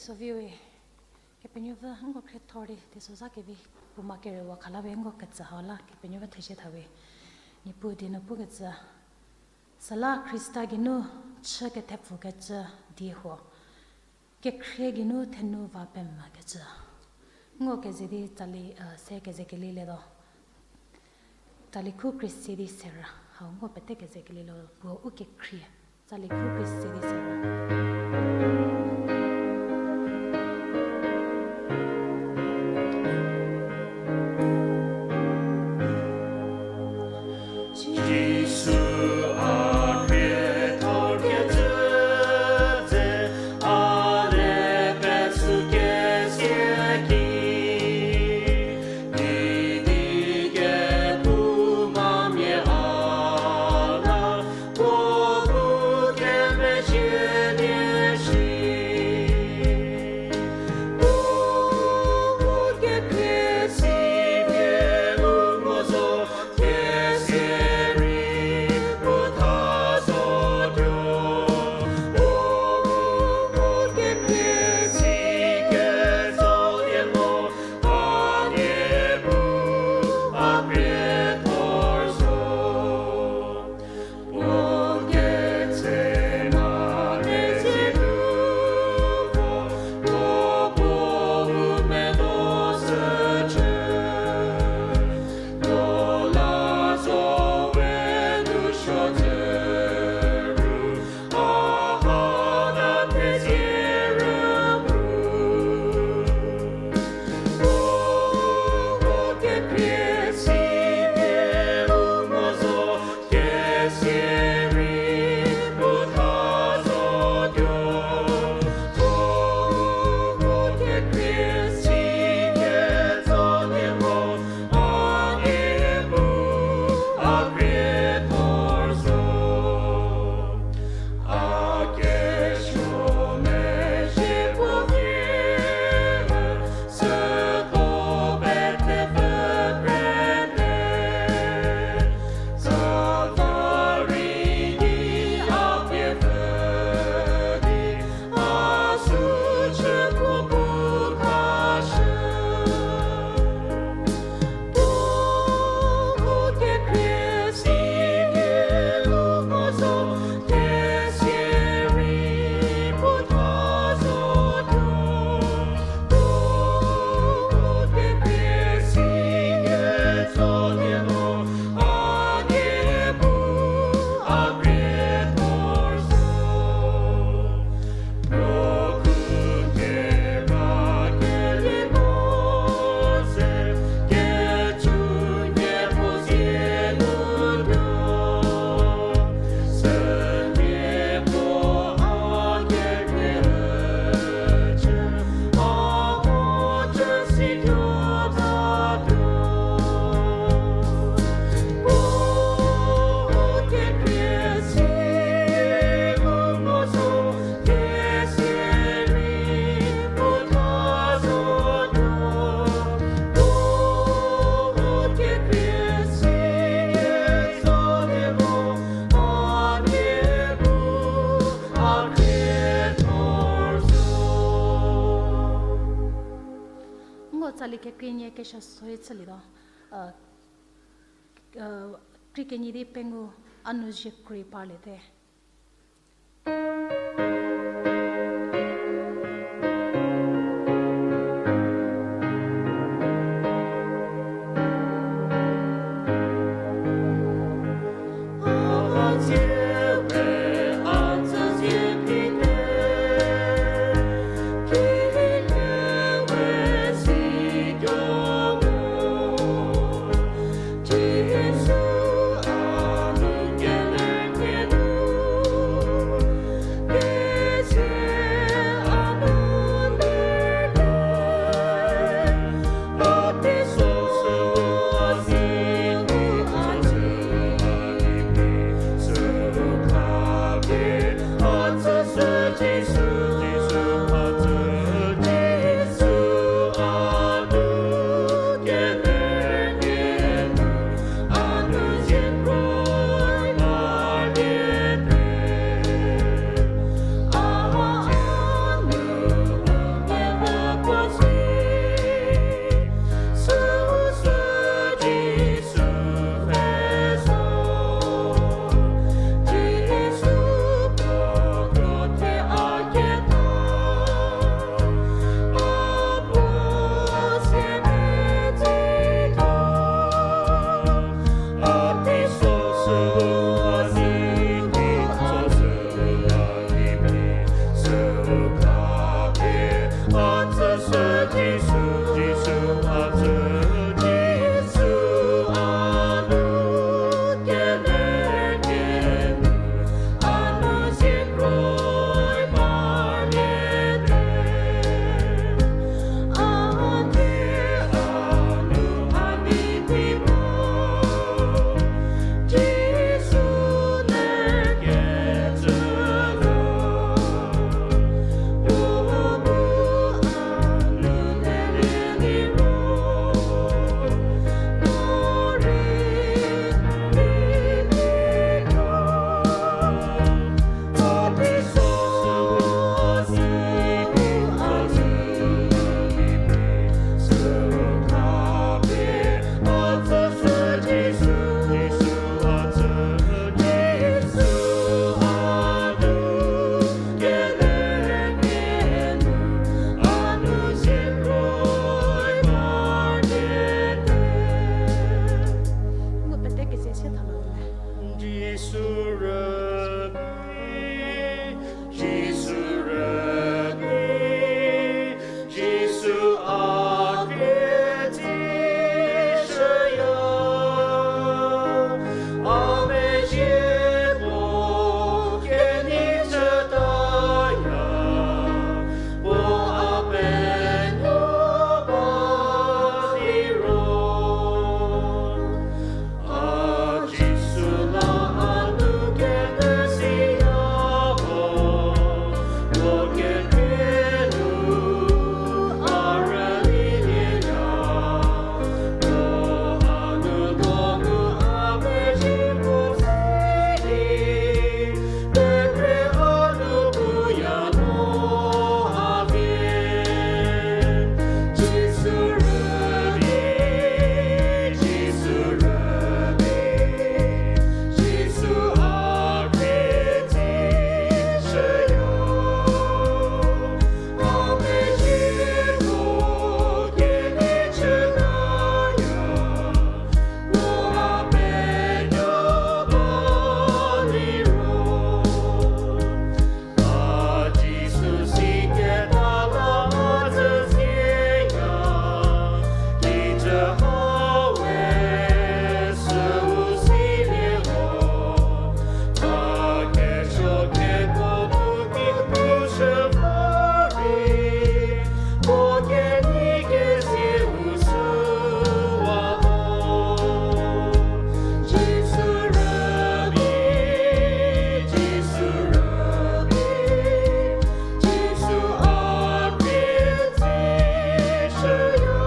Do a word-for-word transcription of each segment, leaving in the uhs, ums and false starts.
Soviwe, Kepenuopfü nko khriethor di teisozha kevi, puo ma kerewa khala we nko ketsü hau la Kepenuopfü thezie thawe. Niepuu die nu pukecü, süla Khrista geinu chü kethepfükecü die huo, kekhrie geinu thenu va pemvükecü. Nko keze di tsali, eh, se keze kelilietuo. Tsali khu krie se di serü, hau nko pete keze kelilietuo, puo u kekhrie. Tsali khu krie se di serü. Jisu a khriethor kecü dze, a le pesü kesia ki, idi kephoumamia a la, puo bu kemezhielie shi. Puo bu kekhrie si pie u mo zo, Nko tsali kekreinie kesuo soi chülietuo. Uh, uh, krie kenie di pengou a nu zie krei parliete. A tsüshü Jisu, Jisu a tsü, Jisu a nu, keler kenu, a nu sikroi parliete. A die a nu a di pi mo, Jisu ler kecü lo. Jisu rübei, Jisu rübei, Jisu a krie tsishüya, a mezhie puo kenei chütaya, puo a penuo ba liro. A Jisu la a nu kenyü siya mo, puo kekhrie nu a rülielieya, puo a nu do nu a mezhie puo se di, pekhrie a nu puya no a vie. Jisu rübei, Jisu rübei, Jisu a krie tsishüya, a mezhie puo kenei chütaya, puo a penuo ba liro. A Jisu siketa la a tsü sieya, kijü hau we süu silie mo, a kesuo kekuo nu ki pushü vor rei, puo kenei kezieu süu wa mo. Jisu rübei, Jisu rübei, Jisu a krie tsishüya,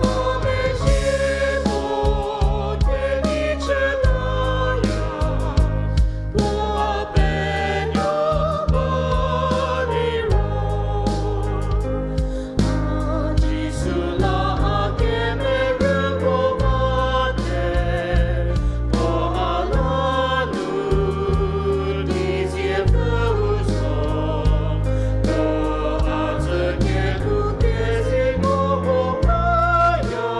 a mezhie puo kenei chütaya, puo a penuo ba liro. A Jisu la a kemerü puo bate, puo a la nu di zie pfüu zo, puo a tsü ketuo kezei mo puo baya,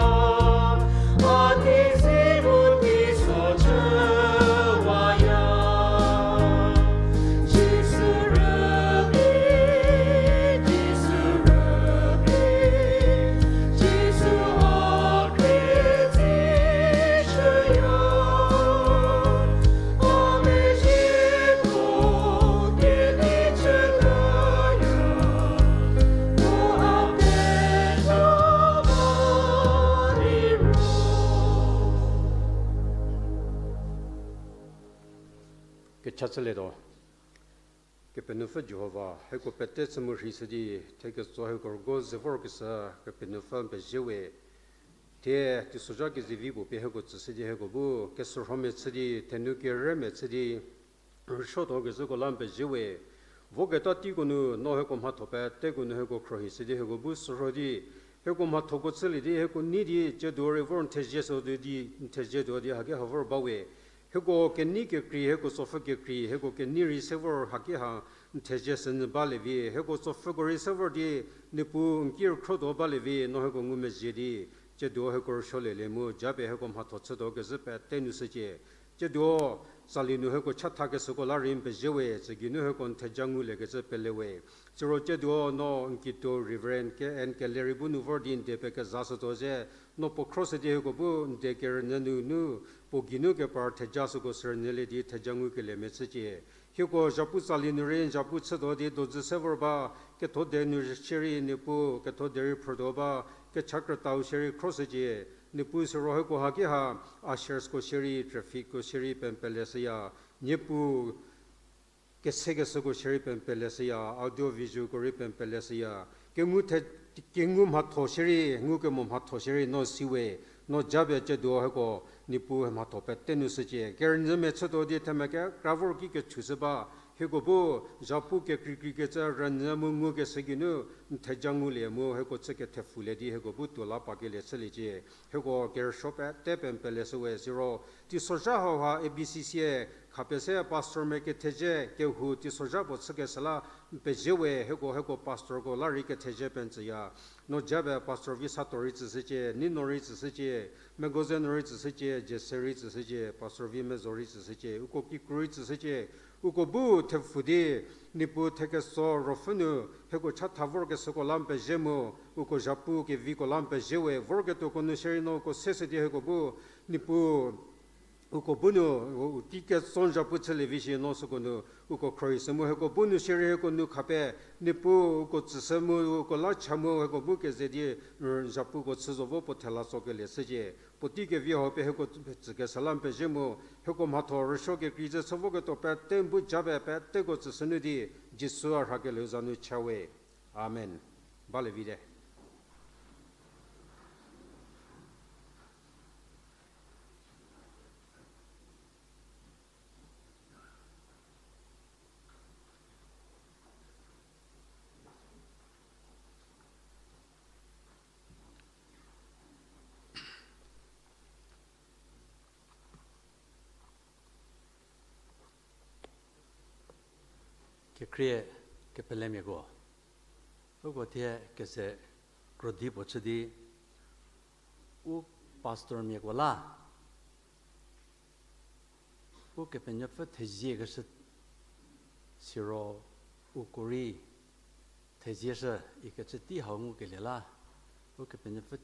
a di zie mu di so chüwaya. Jisu rübei, Jisu rübei, Jisu a krie tsishüya, a mezhie puo kenei chütaya, puo a penuo ba liro. Kecha chülietuo. Kepenuopfü Jihova, hieko pete chü mu rheishü di, thie ketso hieko rügo ze vorkeshü Kepenuopfü n pezie we. Thie teisozha kezivi puo pie hieko tsüshü di hieko bu kesürhomia chü di, thenu kerümia chü di, rüsuotuo kezhüko la n pezie we. Voketa teiko nu no hieko mhatho peteko nu hieko khruohishü di hieko bu sürho di, hieko mhathoko chülie di hieko nei di tsiedo rei vor n thezie sü di, n thezie tuo di haki ha vor ba we. Hieko kenei kekrei, hieko tsopfü kekrei, hieko kenei rei se vor haki ha n thezie sü nyü balie vi, hieko tsopfüko rei se vor di Niepuu n ki rükhrotuo balie vi, no hieko ngumezhie di tsiedo hieko rüsuolielie mu japie hieko mhatho chütuo kezhü pete nu shücie. Tsiedo tsali nu hieko chathakeshüko la rei n pezie we, tsü geinu hieko n theja nguliekecü pele we. Siro cieduo no n kituo Reverend K N Keleri bu nu vor di n die pekezashütuo zhie, no puo khroshü di hieko bu n die kerünyü nunu, puo geinu kepar thejashüko sürünyülie di theja ngukelie mechücie. Hieko zhapu tsali nu rei n zhapu chütuo di dojü se vor ba, ketho die nu shierei Niepuu, ketho die rei phrütuo ba, kecha krütau shierei khroshücie. Niepuu siro hieko haki ha, ushersko shierei, trafficko shierei pie n pele shüya. Niepuu kesekeshüko shierei pie n pele shüya, audio visualko rei pie n pele shüya. Kengu the, kengu mhatho shierei, ngukemo mhatho shierei no si we, no japie cieduo hieko, Niepuu mhatho pete nu shücie. Kerünyü mechütuo di themia kekra vor ki kechushü ba, hieko bu, zhapu kekreikrei kecü rünyü mu ngukeshü geinu, n theja ngulie mu hieko chü kethepfulie di hieko bu tuo la pakelie chüliecie. Hieko kerüsuo pete pie n pele shü we siro, teisozha hauha A B C C khapie se pastormia kethezie kehou teisozha puo chükeshü la n pezie we, hieko, hieko pastorko la rei kethezie pie n tsüya. No japie Pastor Visato rei tsüshücie, Nino rei tsüshücie, Megoze nu rei tsüshücie, Jesse rei tsüshücie, Pastor Vimezo rei tsüshücie, uko kikru rei tsüshücie, uko bu thepfu di, Niepuu thekeso ruopfü nu, hieko chatha vorkeshüko la n pezie mu, uko zhapu keviko la n pezie we, vorketuoko nu shierei no uko seshü di hieko bu, Niepuu, uko bu nu, u, u ki ketso n zhapu chülie vi shi no süko nu, uko khrohi shü mu hieko bu nu shierei hieko nu khapie, Niepuu, uko tsüshü mu, uko la cha mu, hieko bu keze di, r, zhapuko chü zo vo puo thela tsokelie shücie. Puotei kevi hau pie hieko tsükeshü la n pezie mu, hieko mhatho rüsuo kekrei ze chü voketuo pete n bu japie peteko tsüshü nu di, Jisu a rhakelieu za nu cha we. Amen. Balie vite. Kekhrie kepelemiako, uko thie keze krodi puo chü di, u pastormiako la Ukepenuopfü theziekeshü siro uko rei thezieshü ikecü tei hau ngukelie la, Ukepenuopfü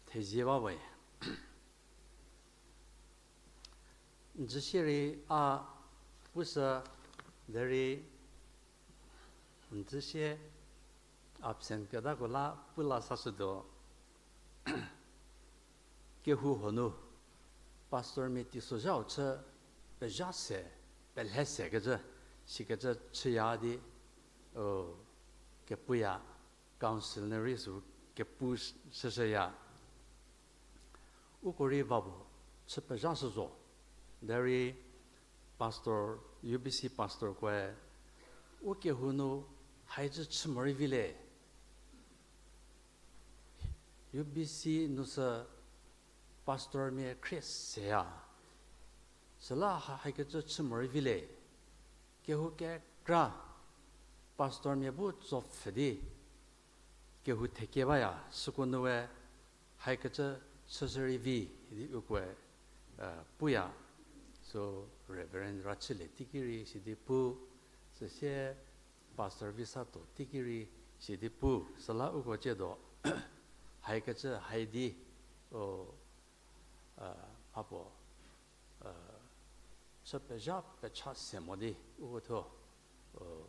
thezie ba we. N dzü sie rei a pushü derei, n dzü sie absent ketako la pu la sashütuo. Kehou huo nu, pastormia teisozhau chü pezha se, pelhe sekecü, sikecü chüya di, o, kepuya, council nu rei sü kepu shüshüya. Uko rei va puo chü pezhashü zo. Derei pastor, U B C pastorkoe, u kehou nu haicü chü morei vi le. U B C nu sü pastormia khrie seya. Süla ha, haikecü chü morei vi le. Kehou kekra pastormia bu tsopfhü di kehou thekie baya, süko nue haikecü chüshü rei vi idi ukoe, eh, puya. So, Reverend Rachülie teiki rei sidi pu, süsie Pastor Visato teiki rei sidi pu, süla uko ciedo haikecü hai di, o, eh, mhapuo, eh, chü pezha pecha se mo di uko thuo, o,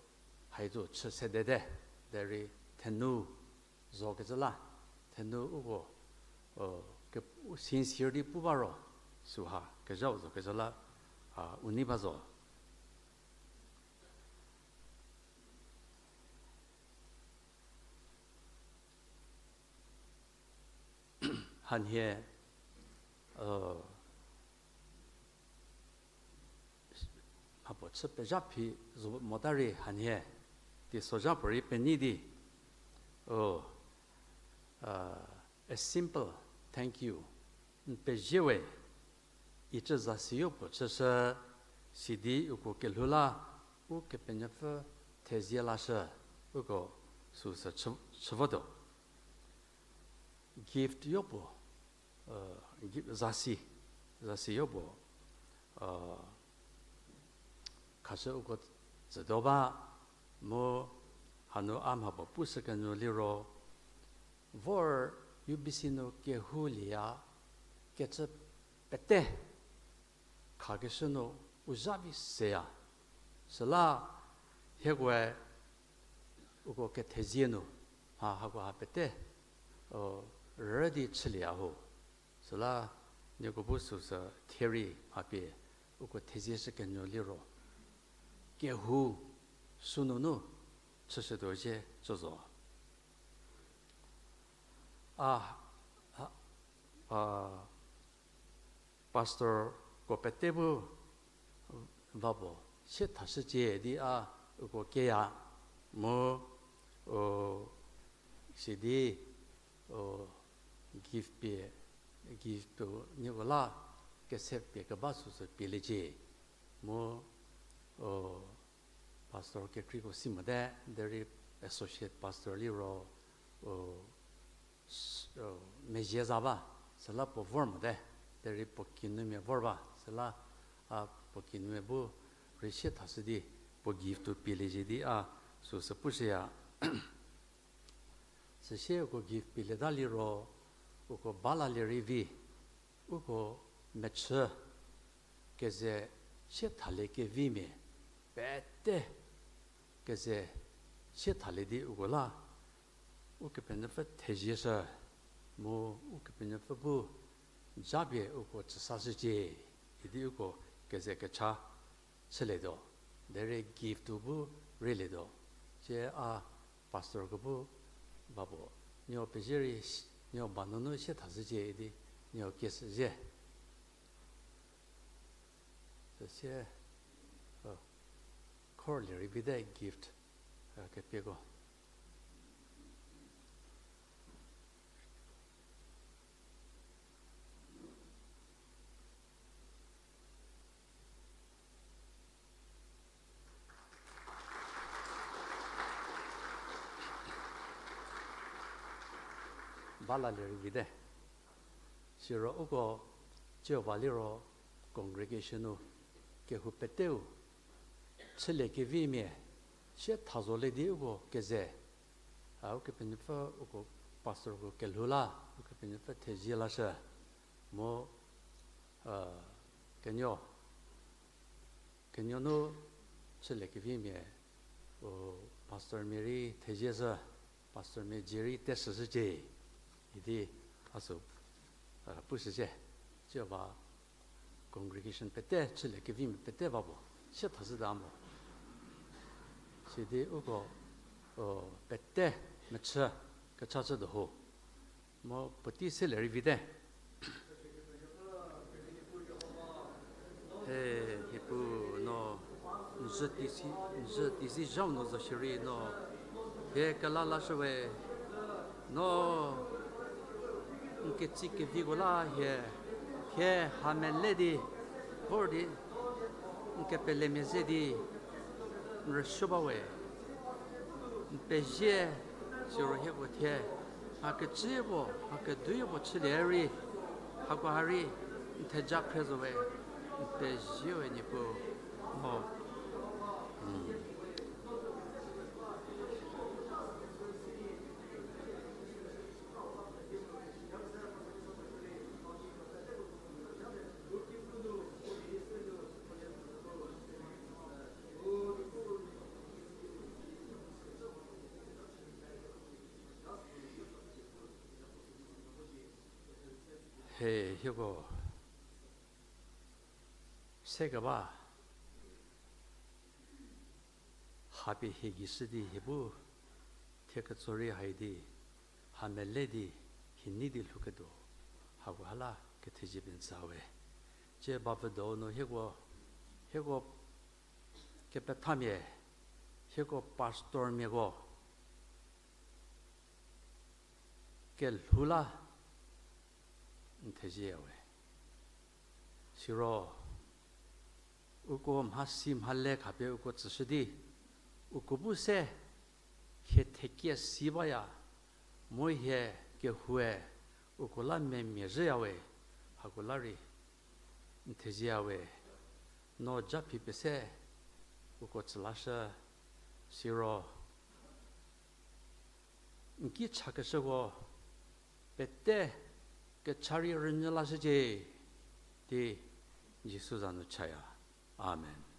hai zo chü sedete, derei thenu zokecü la, thenu uko, o, ke, sincere di pu ba ro, süha kezhau zokecü la, a, u nei ba zo. Hanhie, o, mhapuo chü pezha phi zo mota rei hanhie, teisozha puorei penei di, o, a simple thank you, n pezie we, icü zasi yopuo chüshü, sidi uko kelhou la, Ukepenuopfü thezie lashü, uko süsü chü, chü votuo. Gift yopuo, zasi, zasi yopuo, khashü uko tsütuo ba, mu hanu a mha puo pushü kenyü liro, vor U B C nu kehou lieya kecü pete khakeshü nu u zha vi seya. Süla hiekoe uko kethezie nu mha hakoha pete rü di chülieya ho. Süla nieko bu süsü thie rei mha pie uko thezie shü kenyü liro, kehou sünunu chüshütuo zhie cü zo. A, a, a, pastorko pete bu va puo sie thashücie di a uko keya mu, u, sidi, u, gift pie, gift tuo nieko la kese pie keba süsü pieliecie. Mu, u, pastor kekreiko si mote, derei associate pastor liro, u, mezhie za ba, süla puo vor mote, derei puo kinumia vor ba, süla a puo kinumia bu rei sie thashü di, puo gift tuo pieliecie di a süsü pushüya. Süsie uko gift pielieta liro, uko balalie rei vi, uko mechü keze sie thalie kevimia pete keze sie thalie di uko la Ukepenuopfü thezieshü, mu Ukepenuopfü bu japie uko tsüsashücie, idi uko keze kecha chülietuo, derei gift tuo bu rheilietuo. Cie a pastorko bu ba puo, nieko pezie rei, nieko ba nunu sie thashücie idi nieko kieshüzie. Süsie, o, khorlie rei vite gift, kepieko. Balalie rei vite. Siro uko tsiu va liro congregation-u kehou peteu chülie kevimia sie tha zolie di uko keze, a Ukepenuopfü uko pastorko kelhou la Ukepenuopfü thezie lashü, mu, kenuo, kenuo nu chülie kevimia, u, pastormia rei thezieshü, pastormia dzie rei teshüshücie, idi a sü, pushücie, tsiu va congregation pete chülie kevimia pete va puo sie thashüta mo. Sidi uko, o, pete mechü kecha chütuo ho. Mu puotei selie rei vite. He, Niepuu, no n zhü teizi zhau nu zo shierei no hie kela lashü we, no n ketsie keviko la hie, hie hamele di, vor di, n kepelemia ze di n rüsuo ba we. N pezie, siro hieko thie mha kecüyo puo, mha keduyo puo chülie rei, hakoha rei n theja khre zo we, n pezie we Niepuu. Mo. He, hieko sekeba, hapie hie gei shü di hie bu thie ketso rei hai di, hamele di, hie nei di lhouketuo, hakoha la kethezie pie n tsü we. Cie bavüdo nu hieko, hieko kepethamia, hieko pastormiako kelhou la n thezieya we. Siro uko mhasi mhale khapie uko tsüshü di, uko bu se hie thekie si baya, mu hie kehoue uko la memia zhüya we, hako la rei n thezieya we. No japhi pie se uko tsülashü, siro n ki chakeshüko pete kecha rei rünyü lashücie, di Jisu za nu chaya. Amen.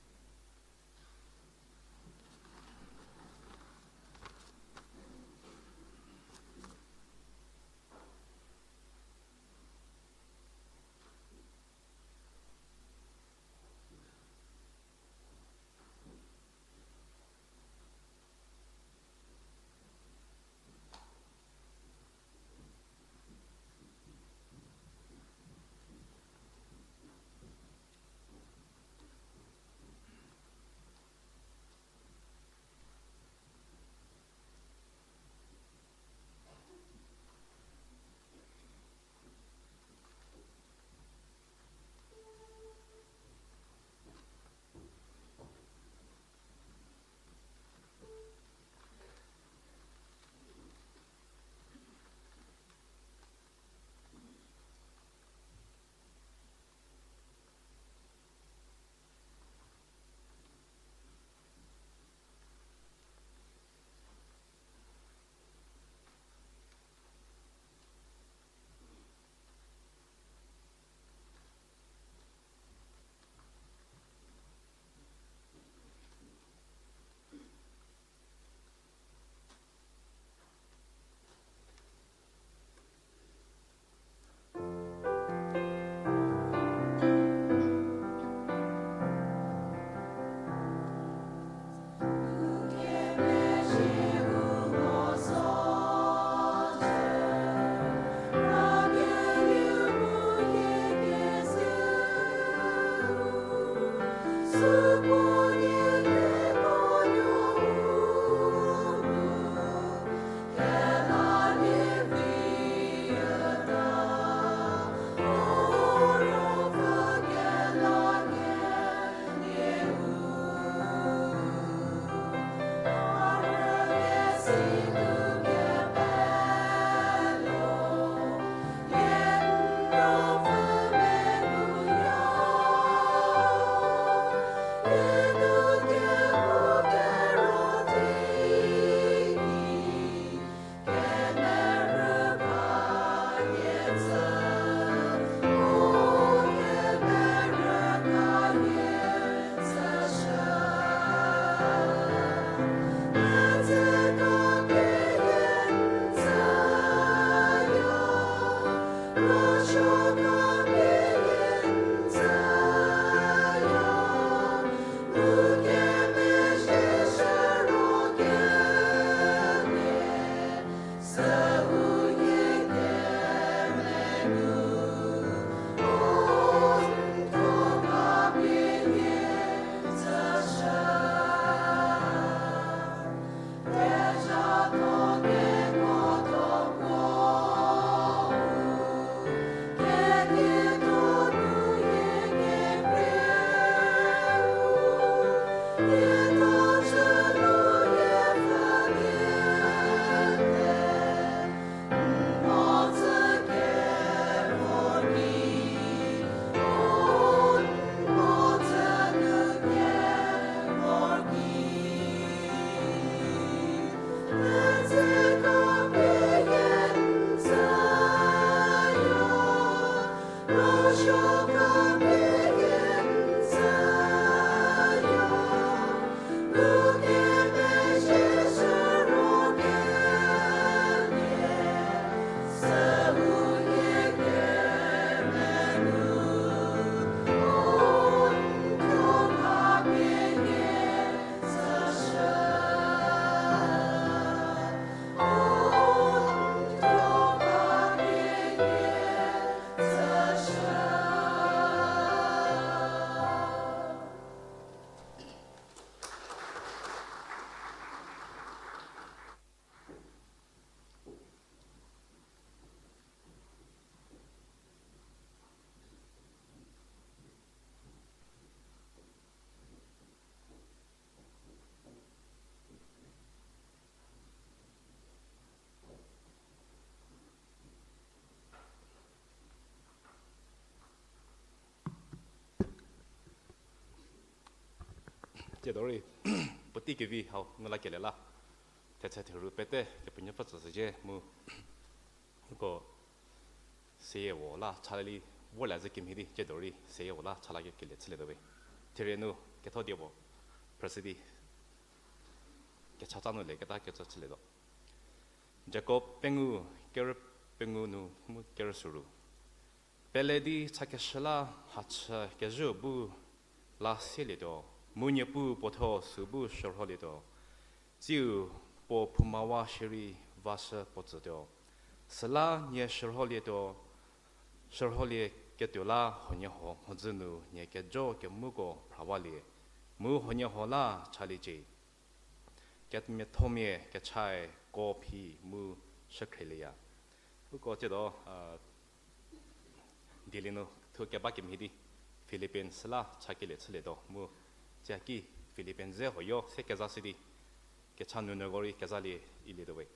Tsiedo rei, puotei kevi hau ngu lakelie la, thetse theru pete Kepenuopfü tsüshücie mu, uko seyie puo la chalie, vorlie zhü kemhie di tsiedo rei seyie puo la cha lakelie chülietuo we. Therie nu ketho die puo phrüshü di, kecha tsa nu leketa kecü chülietuo. Jakob pengou, kerü pengou nu mu kerü süru. Pele di chakeshü la mhachü kezhüu bu la sielietuo, mu Niepuu puotho süu bu shürholietuo. Tsiu puo phoumawa shierei vashü puo tsütuo. Süla nie shürholietuo, shürholieketuo la huoniehuo mhodzü nu nie kejo kemuko phrawalie, mu huoniehuo la chaliecie. Kemiathomia kechae ko phi mu shükhrelieya. Uko tsiedo, a, dilie nu thu keba kemhie di Philippians la chakelie chülietuo mu, tsiaki Philippians ze huoyo se kezashü di, kecha nunuko rei kezalie ilietuo we.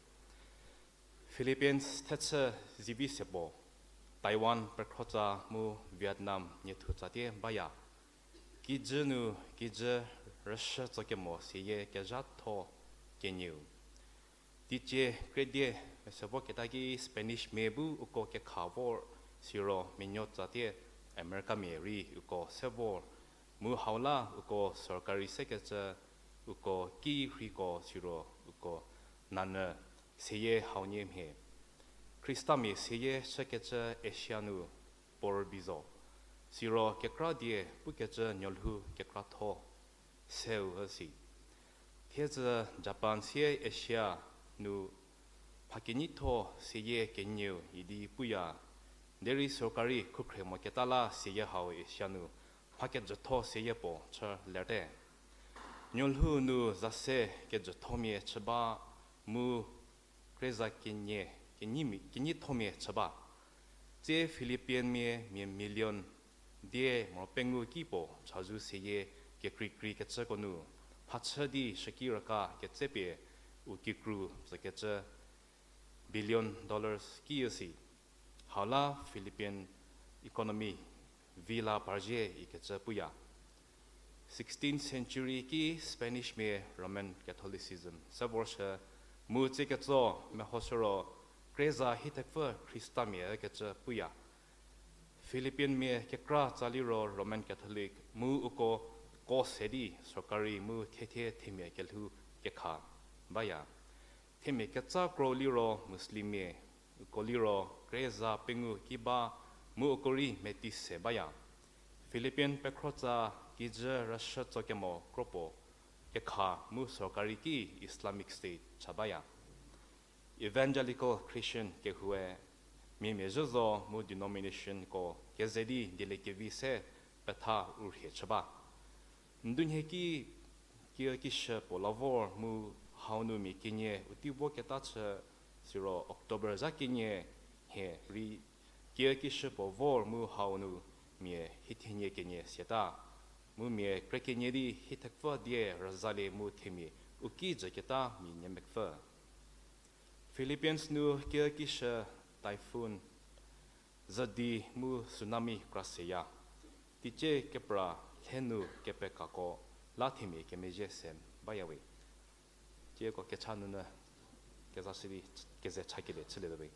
Philippians thechü zivi se puo, Taiwan pekhrotsü mu Vietnam niethu tsatie baya. Kijü nu kijü rüshü tsokemo seyie kezhatho kenieu. Teicie kredie mese voketa ki Spanish mia bu uko kekha vor, siro menuo tsatie America mia rei uko se vor, mu hau la uko sorkari sekecü, uko ki rhiko siro uko nanyü seyie hau nie mhie. Khristamia seyie chükecü Asia nu puo rübei zo. Siro kekra die pukecü nuolhou kekratho seu üsi. Thiedzü Japan sie Asia nu mha kenyitho seyie kenieu idi puya. Derei sorkari khukhre moketa la seyie hau Asia nu mha kejütho seyie puo chü lerte. Nuolhou nu za se kejüthomia chü ba mu kreza kenie, kenyimi-, kenyithomia chü ba. Tsie Philippian mia, mia million die moro pengou ki puo chazou seyie kekreikrei kecüko nu, mhachü di shüki raka ketsepie u kikru tsükecü billion dollars ki üsi. Hau la Philippian economy vi la parzhie ikecü puya. Sixteenth century ki Spanish mia Roman Catholicism se vorshü, mu tsie ketso mehoshü ro kreza hie thepfü Khristamia ükecü puya. Philippian mia kekra tsa liro Roman Catholic mu uko ko se di sorkari mu thiethie themia kelhou kekha baya. Themia ketsa kro liro Muslimmia, uko liro kreza pengou ki ba mu uko rei meti se baya. Philippian pekhro tsa kijü rüshü tso kemo kropuo kekha mu sorkari ki Islamic State cha baya. Evangelical Christian kehoue mia mia zhü zo mu denominationko keze di dieliekevi se petha u rhie chü ba. Ndunhie ki, kiükishü puo la vor mu hau nu mia kenie u tei voketa chü, siro October zha kenie hie rei kiükishü puo vor mu hau nu mia hie thenie kenie siata. Mu mia kre kenie di hie thepfü die rüzalie mu themia u ki jüketa mia nyemepfü. Philippines nu kiükishü typhoon, zhüdi mu tsunami kra seya. Teicie kepra lhe nu kepekako la themia kemezhie se bayawe. Tieko kecha nunu kezashü di keze chakelie chülietuo we.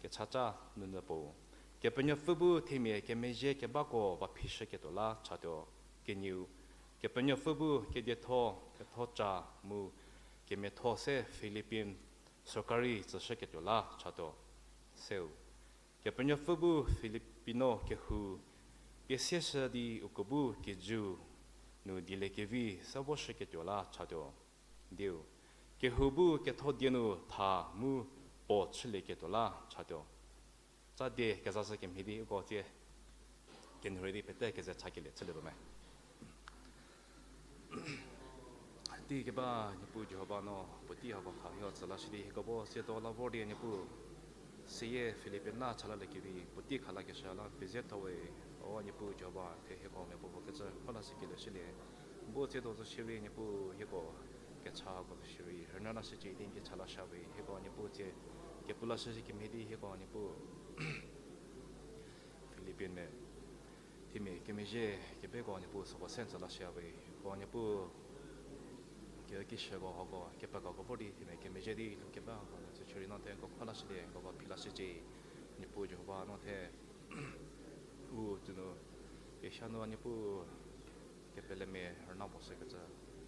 Kechaca nunu puo, Kepenuopfü bu themia kemezhie kebako va phishüketuo la chatuo. Kenieu, Kepenuopfü bu kedietho, kethoca mu kemiatho se Philippine sorkari tsüshüketuo la chatuo. Seu, Kepenuopfü bu Filipino kehou pie sieshü di uko bu kijüu nu dieliekevi se voshüketuo la chatuo. Diu, kehou bu ketho die nu tha mu puo chülieketuo la chatuo. Tsa die kezashü kemhie di uko tsie kenhurei di pete keze chakelie chülietuo me. Tei keba Niepuu Jihova no puotei hako kha hieko tsü lashü di hieko bu tsiedo la vor di Niepuu, seyie Filipin la cha laliekevi puotei kha lakeshü la pezie thawe. O Niepuu Jihova, thie hieko mia puo puo kecü kho lashükelie shülie. Bu tsiedo zo shierei Niepuu hieko kechako zo shierei rünyü lashücie di n ki cha lashüwe. Hieko Niepuu tsie kepu lashüshi kemhie di hieko Niepuu Filipin me Themia kemezhie kebako Niepuu süko se n tsü lashüya we, ko Niepuu, kehou kishüko hako kepekako vor di themia kemezhie di lhou keba hako nu zo shierei no the n ko kho lashülie, n ko phi lashücie. Niepuu Jihova no the u tsünu, kesha nu Niepuu, kepelemia rüna puo shükecü,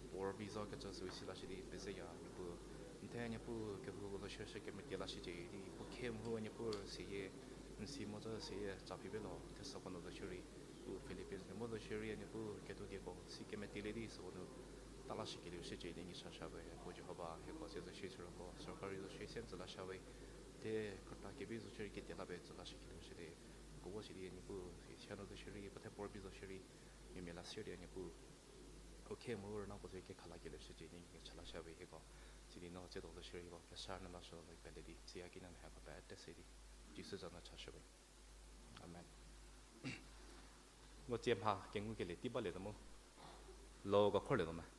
puo rübei zo kecü süu si lashü di pezeya Niepuu. N the Niepuu kehou zo shierei kemetie lashücie di puo khe mhu Niepuu seyie, n si mo zo seyie tsa phi belo, n the süko nu zo shierei, u Philippines nu mo zo shierei Niepuu ketuo dieko si kemetielie di süko nu ta lashükelieu shücie di n ki chashüya we, Niepuu Jihova, hieko se zo shierei süroko sorkari zo shierei se n tsü lashüya we, the krüta kevi zo shierei ketie la pie tsü lashükelieu shü di, ko vo si di Niepuu, si sia nu zo shierei, puo the puo rübei zo shierei, mia mia la sier di Niepuu, u khe mhu rüna puo zo kekha lakelieu shücie di n ki cha lashüya we hieko. Sidi no tsiedo zo shierei hieko kesa nu lashü lo pele di, tsiya ki nu mehako pete se di, Jisu za nu chashü we. Amen. Ngo tsie mha kengukelie tei balietuo mu, lo ko khorlietuo me.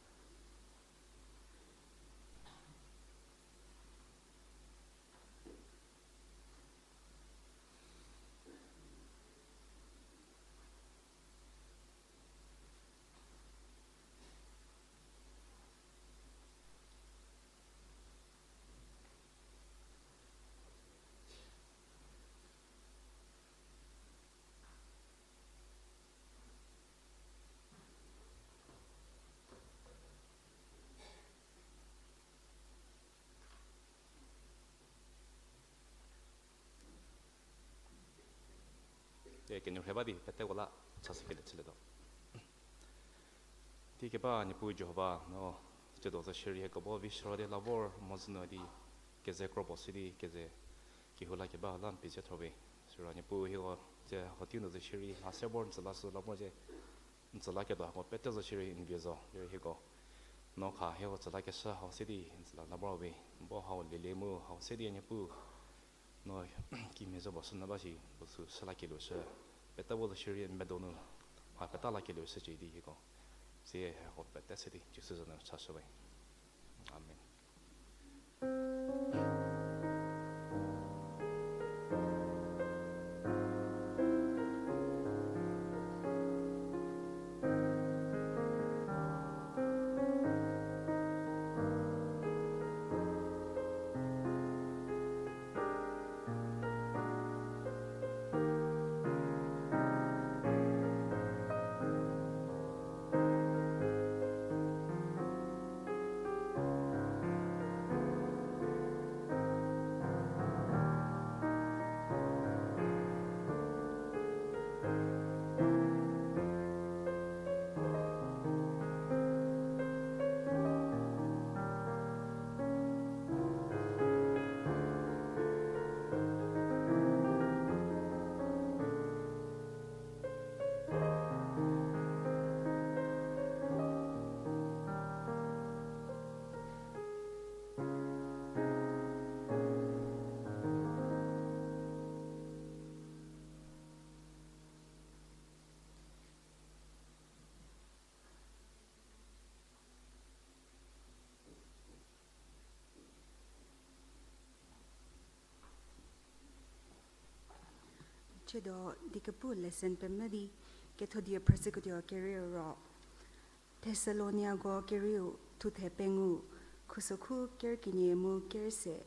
E, kenyü rhe ba di peteko la chashükelie chülietuo. Tei keba Niepuu Jihova, no tsiedo zo shierei hieko bu vi shüro di la vor mhodzü nu di, keze kro puo si di keze kehou la keba la n pie ze thor we. Siro Niepuu hieko tsie hotel nu zo shierei mha se vor n tsü lashü la vor ze, n tsü laketuo hako pete zo shierei n vie zo derei hieko, no kha hieko tsü lakeshü hau se di n tsü la la vor we, bu hau lielie mu hau se di Niepuu, no kimhie zo puo shü nyü ba shi puo sü shü lakelieu shü, pete vo zo shierei n medo nu mha peta lakelieu shücie di hieko, sie hieko pete se di Jisu za nu chashü we. Amen. Tsiedo dikepu lesson pemvü di kethodie phrüshüketuo kerieu ro, Thesaloniako kerieu thuthe pengou, khusokhu ker kenie mu ker se.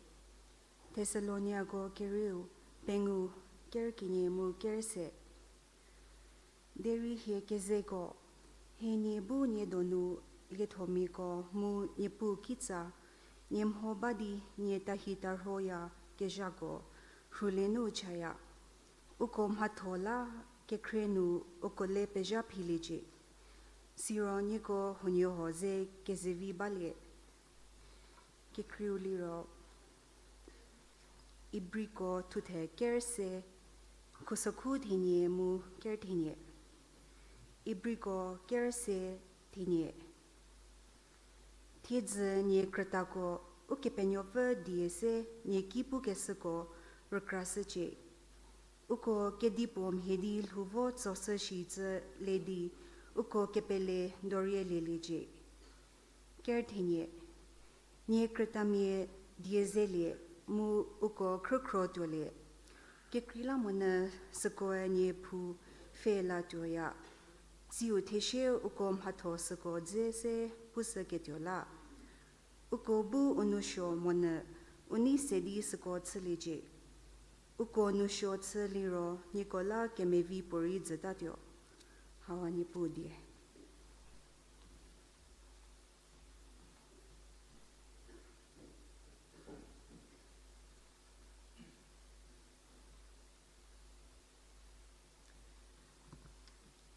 Thesaloniako kerieu pengou, ker kenie mu ker se. Derei hie kezeko, hie nie bu nie donu liethomiako mu Niepuu kitsa, nie mho ba di nie tahi tarhoya kezhako, rhulie nu chaya. Uko mhatho la kekhrie nu uko le pezha philiecie. Siro nieko huoniehuo ze kezevi balie. Kekreiu liro, Ibriko thuthe ker se, khusokhu thenie mu ker thenie. Ibriko ker se thenie. Thiedzü nie krütako, Ukepenuopfü die se nie ki pukeshüko rükrashücie. Uko kedipuo mhie di lhou vo tsoshü shicü le di, uko kepele dorie lieliecie. Ker thenie. Nie krütamia die zelie mu uko khrükhro tuolie. Kekreilamonyü sükoe nie phou pfhe latuoya. Tsiu theshie uko mhatho süko dze se pushüketuo la. Uko bu u nou suo monyü u nei se di süko chüliecie. Uko nou suo chü liro nieko la kemevi puorei jütatuo. Hau a Niepuu die.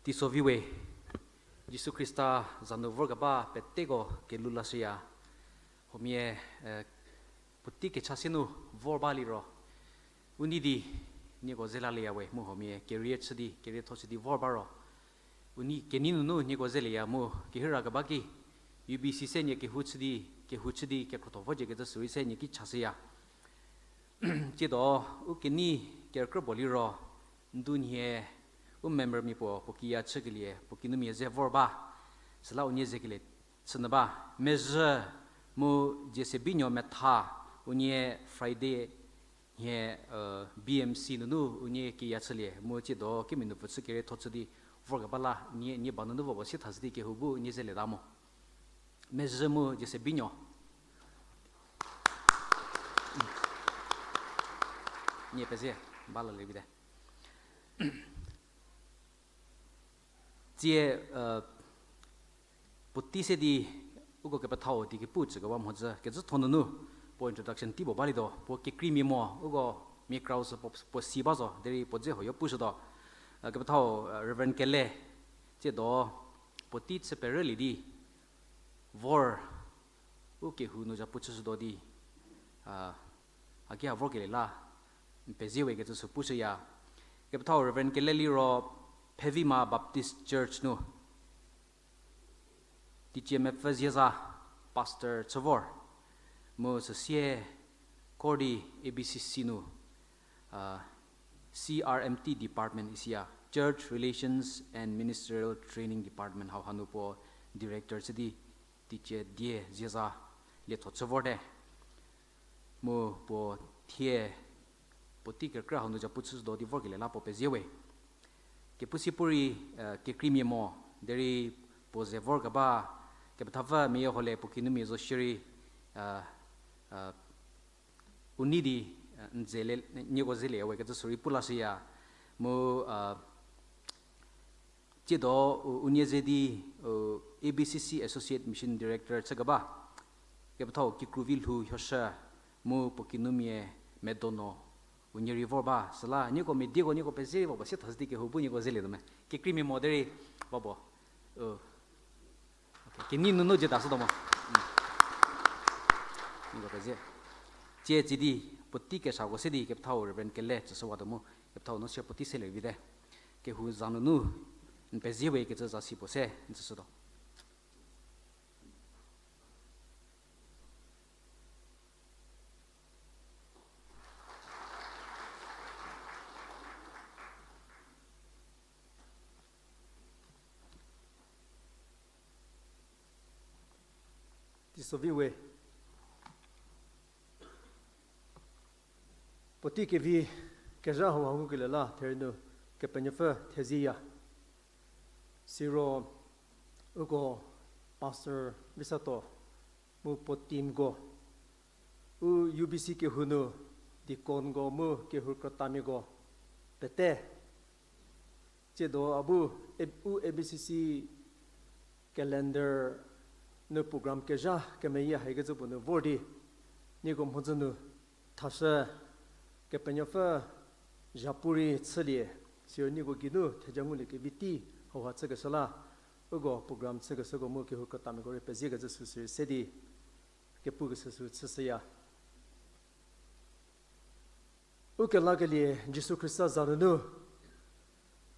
Teisovi we, Jisu Khrista za nu vorkeba peteko kelhou lashüya. Huomia, eh, puotei kecha se nu vor ba liro u nei di nieko ze lalieya we, mu huomia career chü di, career tho chü di vor ba ro u nei kenei nunu nieko zelieya mu kehira keba ki, U B C se nie kehou chü di, kehou chü di kekhrotho vocie kecü sürei se nie ki chashüya. Tsiedo u kenei kerükrü puo liro, ndu nhie u membermia puo, puo kiya chükelie puo kinumia ze vor ba, süla unie zekelie chünyü ba. Mezhü mu Jiesebinuo Metha, unie Friday nhie, eh, B M C nunu unie kiya chülie mu tsiedo kemia nu pfü chü career tho chü di vorkeba la nie, nie ba nunu vopuo sie thashü di kehou bu nie zelieta mo. Mezhü mu Jiesebinuo. Nie pezie, ba lalie vite. Tsie, eh, puotei se di uko kepethau di kepu chükeba mhodzü kecütho nunu puo introduction tei puo balietuo, puo kekreimia mo, uko mia krau sü puo, puo si ba zo derei puo dze huoyo pushütuo. Eh, kepethau, eh, Reverend Kele, tsiedo puotei chü perülie di vor u kehou nu zapu chüshütuo di, a, a ki a vorkelie la n pezie we kecü sü pushüya. Kepethau Reverend Kele liro Phevima Baptist Church nu teicie mepfü zieza, pastor chü vor, mu süsie Kordi A B C C nu, a, C R M T department isiya, Church Relations and Ministerial Training Department hau hanu puo director chü di teicie die zieza lietho chü vorte. Mu puo thie puotei kerükrü hau nu zapu chüshütuo di vorkelie la puo pezie we. Kepu si puorei, eh, kekreimia mo, derei puo ze vorkeba, kepethapfü meyie hole puo kinumia zo shierei, eh, eh, u nei di, eh, n ze le, nieko zelie we kecü sürei pu lashüya. Mu, eh, tsiedo u, unie ze di, u, A B C C Associate Mission Director chükeba, kepethau Kikruvi Lhou Hioshü, mu puo kinumia Medono, unie rei vor ba, süla nieko medieko nieko pezie ba, ba sie thashü di kehou bu nieko zelietuo me. Kekreimia mo derei, ba bo. U, okay, kenei nunu jie ta shütuo mo. Nieko pezie. Tsie tsie di, puotei kesako se di kepethau Reverend Kele tsüshüwatuo mu, kepethau nu sie puotei selie vite. Kehou za nunu n pezie we kecü zasi puo se n tsüshütuo. Teisovi we. Puotei kevi kezha hau ha ngukelie la therei nu Kepenuopfü thezieya. Siro uko Pastor Visato mu puo teamko, u U B C kehou nu deaconko mu kehou krütamiako pete, tsiedo a bu, u A B C C calendar nu program kezha kemeyie haikecü puo nu vor di, nieko mhodzü nu thashü, Kepenuopfü zhapu rei chülie, siro nieko geinu theja ngulie kevi tei hauha chükeshü la, uko program chükeshüko mu kehou krütamiako rei peziekecü süsü se di kepukeshü sü chüshüya. Ukelakelie Jisu Khrista za nunu,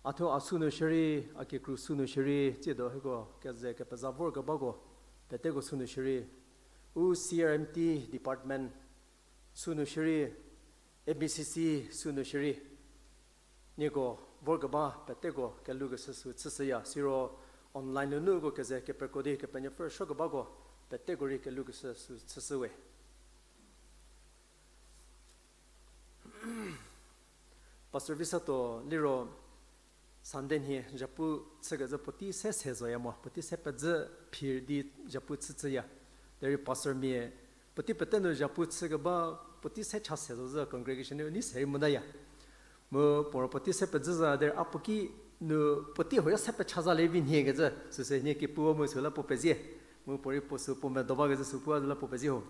a thuo a sünu shierei, a kikru sünu shierei, tsiedo hieko keze kepeza vorkebako peteko sünu shierei, u C R M T department sünu shierei, A B C C sünu shierei, nieko vorkeba peteko kelukeshü sü chüshüya, siro online nunu uko keze kepeko di Kepenuopfü suokebako peteko rei kelukeshü sü chüshüwe. Pastor Visato liro Sunday nhie zhapu chükecü puotei se se zoya mo, puotei se pezü phir di zhapu chüchüya. Derei pastormia puotei pete nu zhapu chükeba puotei se cha se zo zü congregation-u nei se rei motaya. Mu puo ro puotei se pezü za derei a puo ki nu puotei huoyo se pecha za le vi nhiekecü süsü nie kepu mu süla puo pezie. Mu puorei puo sü puo medo bakecü sü pu a zü la puo pezie ho.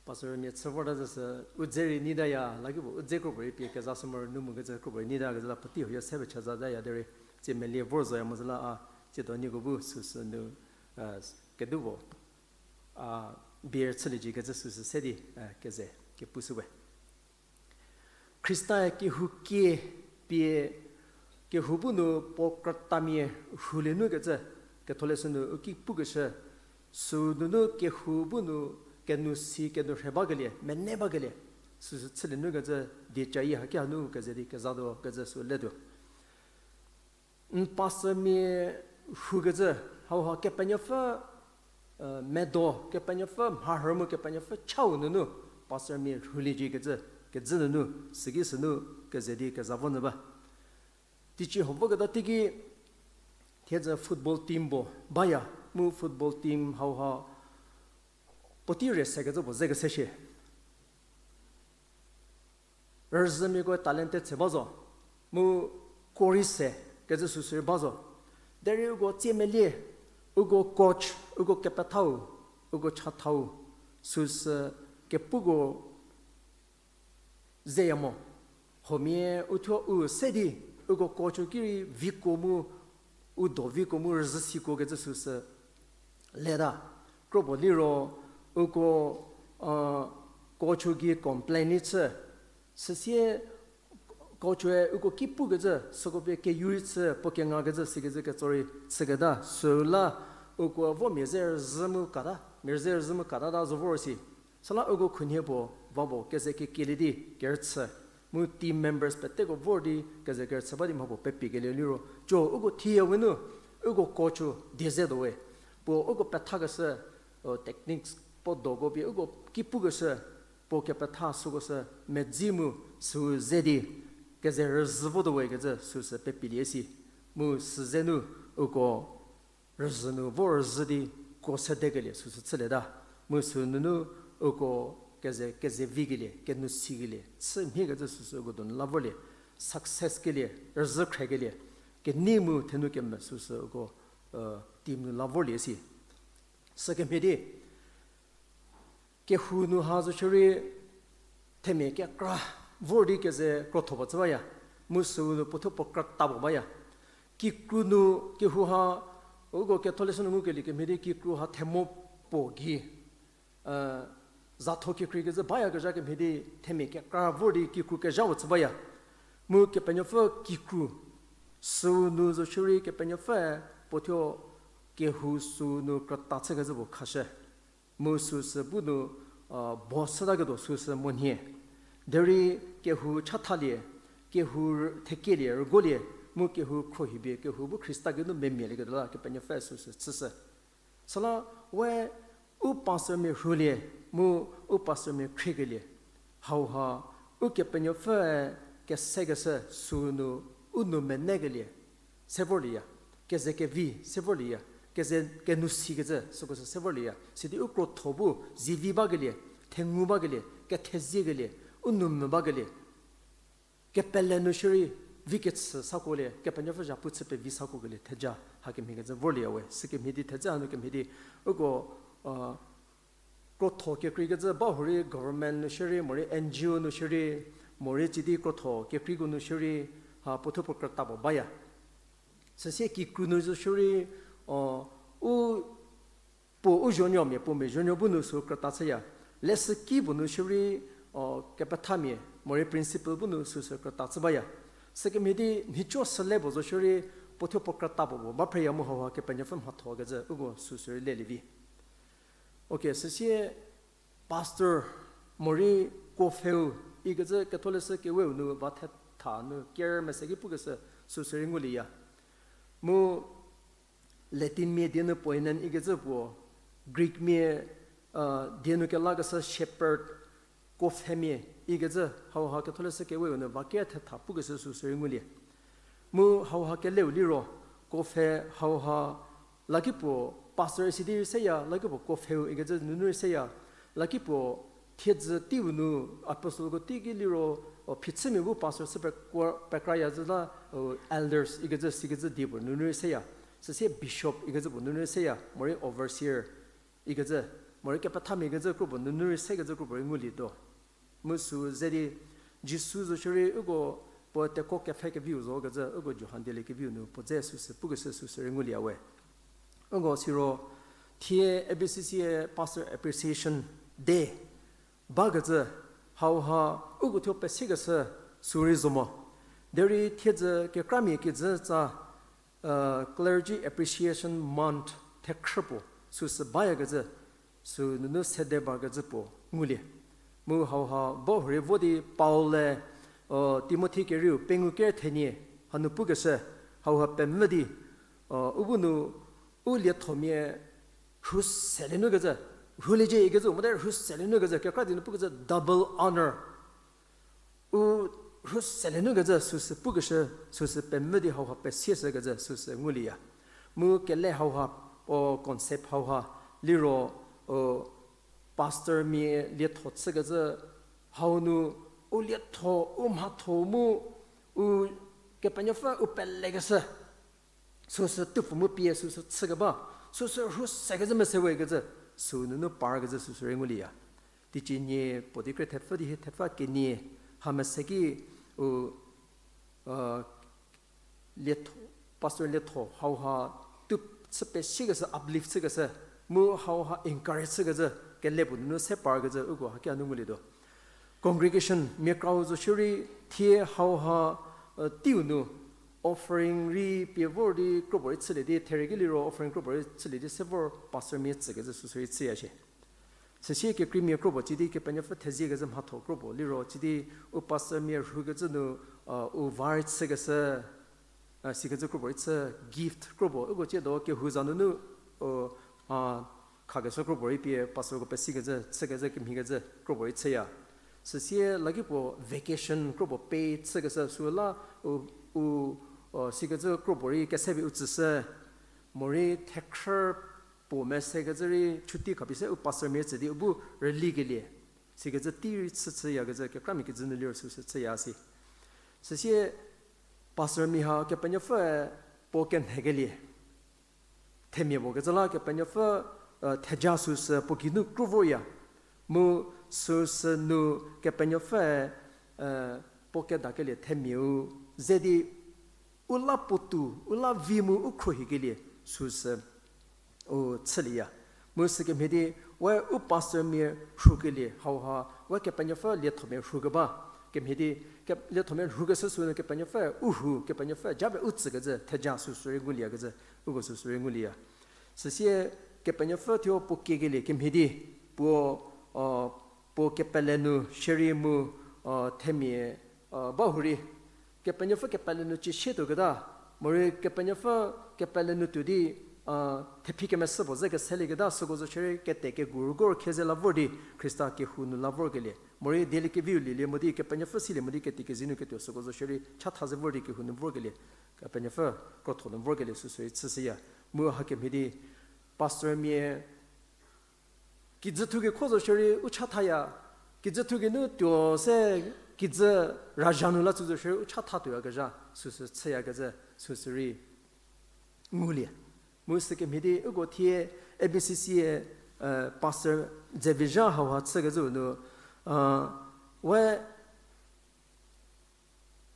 Pastormia chü vorta zü sü u dze rei neitaya, lakipuo u dze kropuo rei pie kezashü moro nu mokecü kropuo rei neita kecü la puotei huoyo se pecha zataya derei tsie melie vor zoya mo zü la a tsiedo nieko bu süsü nu, kedu puo, a, beer chüliecie kecü süsü se di, keze kepushü we. Khrista-e kehou kie pie kehou bu nu puo krütamia rhulie nu kecü, Ketholeshü nu u ki pukeshü, sü nunu kehou bu nu kenou si kenou rhe bakelie, mene bakelie, süsü chülie nu kecü, dieca-i haki hanu keze di kezatuo kecü sü letuo. N pastormia rhukecü, hauha Kepenuopfü medo, Kepenuopfü mharhü mu Kepenuopfü chau nunu pastormia rhuliecie kecü, kecü nunu, süki sünu keze di keza vo nyü ba. Teicie ho voketa teiki, thiedzü football team puo baya, mu football team hauha puotei rei sekecü puo zekese shie. Rüzhümiako talented se ba zo, mu kuorei se kecü süsü rei ba zo. Derei uko tsie melie, uko coach, uko kepethau, uko chathau, süsü kepuko zeya mo. Huomia uthuo u se di, uko coach-u ki rei vikuo mu, u do vikuo mu rüzhü sikuo kecü süsü leta. Kropuo liro, uko coach-u gei complain-i chü. Süsie coach-ue uko ki pukecü, süko pie keyu rei chü, puo kengakecü sikecü ketso rei chüketa. Süla uko vo mia ze rüzhü mu kata, mia ze rüzhü mu katata zo vor si. Süla uko khunhie puo va puo keze kekielie di kerüchü. Mu team members peteko vor di keze kerüchü ba di mha puo pepikelie liro, co uko thiya we nu, uko coach-u die ze tuo we. Puo uko pethakeshü, techniques puo doko pie uko ki pukeshü, puo kepetha süko sü medzi mu süu ze di keze rüzhü votuo we kecü süsü pepilie si. Mu süze nu uko rüzhü nu vo rüzhü di kuo sedekelie süsü chülieta. Mu sünunu uko keze, keze vikelie, kenou sikelie, chü mhiekecü süsü uko donu la vorlie, success kelie, rüzhü khrekelie, kenei mu thenu keme süsü uko team nu la vorlie si. Sükemhie di, kehou nu ha zo shierei themia kekra vor di keze krotho puo chü baya, mu süu nu puothuo puo krüta puo baya. Kikru nu kehou ha, uko Ketholeshü nu ngukelie kemhie di kikru ha themo puo gei, zatho kekreikecü bayakezha kemhie di themia kekra vor di kikru kezha puo chü baya. Mu Kepenuopfü kikru, süu nu zo shierei Kepenuopfüe puothuo kehou süu nu krüta chükecü puo khashü. Mu süsü bu nu, bo shütaketuo süsü monhie. Derei kehou chathalie, kehou thekielie, rügolie, mu kehou khruohipie, kehou bu Khrista geinu memialieketuo la Kepenuopfü süsü chüshü. Süla we u pastormia rhulie, mu u pastormia khriekelie. Hauha, Ukepenuopfüe kesekeshü süu nu, u nou menekelie se vorlieya, keze kevi se vorlieya, keze kenou sikecü süko sü se vorlieya. Sidi u krotho bu zivi bakelie, thengu bakelie, ketheziekelie, u nou mvü bakelie. Kepele nu shierei vi kechü sakuolie, Kepenuopfü zhapu chü pevi sakuokelie theja hakemhie kecü vorlieya we. Sükemhie di theja hanu kemhie di, uko krotho kekreikecü ba hurei government nu shierei, morei N G O nu shierei, morei tsidi krotho kekreiko nu shierei, ha puothuo puo krüta puo baya. Süsie kikru nu zo shierei, u puo u zuonuomia, puo mia zuonuo bu nu sü krüta chüya. Lesüki puo nu shierei, kepethamia, morei principal bu nu süsü krüta chü baya. Sükemhie di nhicuo süle puo zo shierei, puothuo puo krüta puo puo ba phreya mu hauha Kepenuopfü mhatho kecü uko süsü rei lelie vi. Okay, süsie pastor morei kuopfheu ikecü Ketholeshü Keweu nu va thetha nu ker mese ki pukeshü süsü rei ngulieya. Mu Latinmia die nu poimen ikecü puo, Greekmia die nu kelakeshü shepherd, kuopfhemia ikecü hauha Ketholeshü Keweu nu va ker thetha pukeshü süsü rei ngulie. Mu hauha keleu liro, kopfhe hauha, lakipuo pastor isi di rei seya, lakipuo kopfheu ikecü nunu rei seya, lakipuo thiedzü teiu nu, apostleko teiki liro, phichümia bu pastor chü pekra-, pekraya zü la, elders ikecü sikecü die puo nunu rei seya, süsie bishop ikecü puo nunu rei seya, morei overseer ikecü, morei kepethamia ikecü kropuo nunu rei sekecü kropuo rei ngulietuo. Mu sü ze di, Jisu zo shierei uko puo tekuo kepfhe keviu zo kecü, uko Johan dieliekeviu nu puo dze süsü pukeshü süsü rei ngulie we. Uko siro, thie A B C C Pastor Appreciation Day bakecü, hauha uko thuo pesikeshü sü rei zo mo. Derei thiedzü kekramia kijü tsa, Clergy Appreciation Month thekhrü puo süsü bayakecü, sü nunu sede bakecü puo ngulie. Mu hauha ba hurei vo di Paul-e, Timothi kerieu pengou ker thenie hanu pukeshü, hauha pemvü di, u bu nu u liethomia rhu selie nu kecü, rhuliecie ikecü mote rhu selie nu kecü, kekra di nu pukecü double honor. U rhu selie nu kecü süsü pukeshü, süsü pemvü di hauha pesieshü kecü süsü ngulieya. Mu kele hauha, o concept hauha, liro, pastormia lietho chükecü hau nu, u lietho, u mhatho mu, u Kepenuopfü u pelekeshü, süsü tupfü mu pie süsü chükeba, süsü rhu sekecü mese we kecü, sü nunu parkecü süsü rei ngulieya. Teicie nie puo di kre thepfü di hie thepfü kenie, ha mese ki, u, lietho, pastor lietho hauha tu chü pesikeshü, uplift chükeshü, mu hauha encourage chükecü, kele puo nunu se parkecü uko hakia nu ngulietuo. Congregation mia krau zo shierei thie hauha, teiu nu offering rei pie vor di kropuo rei chülie di, therie ki liro offering kropuo rei chülie di se vor pastormia tsükecü süsü rei chüya shie. Süsie kekreimia kropuo ci di Kepenuopfü theziekecü mhatho kropuo liro ci di u pastormia rhukecü nu, u va rei chükeshü, sikecü kropuo rei chü, gift kropuo uko ciedo kehou za nunu, u, a, khakeshü kropuo rei pie pastorko pesikecü, chükecü, kemhiekecü kropuo rei chüya. Süsie lakipuo vacation kropuo pay chükeshü süla, u, u, sikecü kropuo rei kesepie u tsüshü, morei thekhrü puo mesekecü rei chuti khapie se u pastormia tsü di u bu rülikelie, sikecü tei rei chü chüyakecü kekramia kijü nu liro süsü chüya si. Süsie pastormia ha Kepenuopfüe puo kenhekelie themia puo kecü la Kepenuopfü, theja süsü puo geinu kru vorya. Mu süsü nu Kepenuopfüe puo kedakelie themiau ze di u la puotou, u la vi mu u khruohikelie süsü u chülieya. Mu sükemhie di, we u pastormia rhukelie hauha, we Kepenuopfü liethomia rhukeba, kemhie di, ke-, liethomia rhukeshü sünu Kepenuopfü u rhu, Kepenuopfü japie u tsükecü theja süsü rei ngulieyakecü, uko süsü rei ngulieya. Süsie Kepenuopfü thuo puo kiekelie kemhie di, puo, puo kepele nu shierei mu, themia, ba hurei, Kepenuopfü kepele nu cie sie tuoketa, morei Kepenuopfü kepele nu tuo di, thephi kemeshü puo ze keselieketa süko zo shierei kete kegu rügor khie ze la vor di Khrista kehou nu la vorkelie, morei dieliekeviu lielie mo di Kepenuopfü silie mo di keti kezie nu ketuo süko zo shierei chatha ze vor di kehou nu vorkelie, Kepenuopfü krotho nu vorkelie süsü rei chüshüya. Mu hakemhie di pastormia kijü thu kekho zo shierei u chathaya, kijü thu geinu tuo se kijü razha nu la tsü zo shierei u chatha tuoyakezha süsü chüyakecü süsü rei ngulie. Mu sükemhie di uko thie A B C C, pastor Dzevizha hauha chükecü nu, we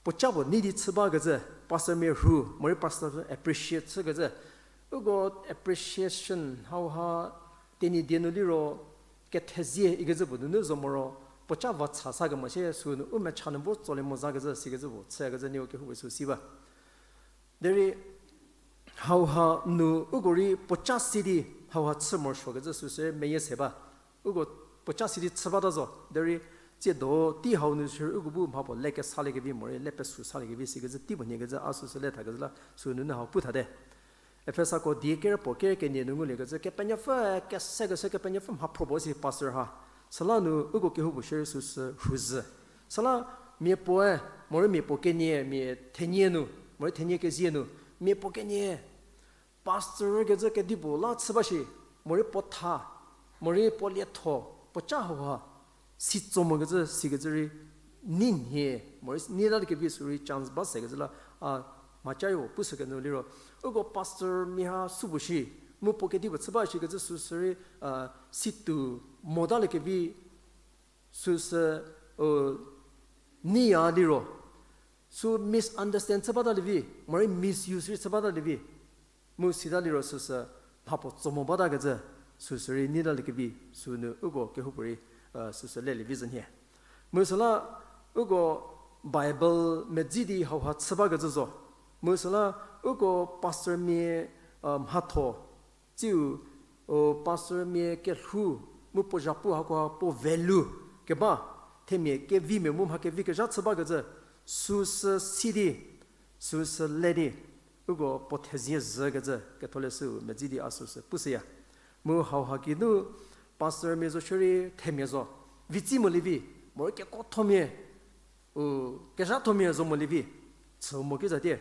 puoca puo nei di chü bakecü, pastormia rhu, morei pastor appreciate chükecü. Uko appreciation hauha Tenyidie nu liro kethezie ikecü puo nunu zo moro, puoca va cha sa kemo sie sünu u mecha nu vo tsolie mo zakecü sikecü puo chüyakecü nieko kehoupuo sü si ba. Derei hauha nu uko rei puoca si di hauha chü morosuokecü süsü meyie se ba. Uko puoca si di chü bata zo. Derei tsiedo tei hau nu shierei uko bu mha puo le kesaliekevi morei le pesü saliekevi sikecü tei puo nhiekecü a süsü le thakecü la sünunu hau pu thate. Efesako die ker puo ker kenie nu nguliekecü Kepenuopfü kesekeshü Kepenuopfü mhaphro puo si pastor ha. Süla nu uko kehoupuo shierei süsü rhuzhü. Süla mia puoe, morei mia puo kenie mia thenie nu Morei thenie kezie nu, mia puo kenie, pastor kecü kedipuo la chü ba shi, morei puo tha, morei puo lietho, puo ca hauha, si tso mokecü, sikecü rei, nei nhie, morei nei la liekevi sü rei chance ba sekecü la, a, mhaca-u pushü kenu liro. Uko pastor mia ha supuo shi, mu puo kedipuo chü ba shikecü süsü rei, a, si tuo mota liekevi, süsü, u, neiya liro. Sü misunderstand chü bata lievi, morei misuse rei chü bata lievi. Mu sita liro süsü mhapuo tso mo batakecü, süsü rei neita liekevi, sünu uko kehoupuorei, a, süsü lelie vi zhü nhie. Mu süla uko Bible medzi di hauha chü bakecü zo. Mu süla uko pastor mia, a, mhatho, tsiu, o, pastor mia kelhou, mu puo zhapu hakoha puo value keba, themia kevimia mu mha kevi kezha chü bakecü, süsü si di, süsü le di, uko puo thezie zhükecü ketholeshüu medzi di a süsü pushüya. Mu hauha geinu pastor mia zo shierei themia zo, vitsi molievi, morei kekuothomia, u, kezhathomia zo molievi, chü mo kizatie.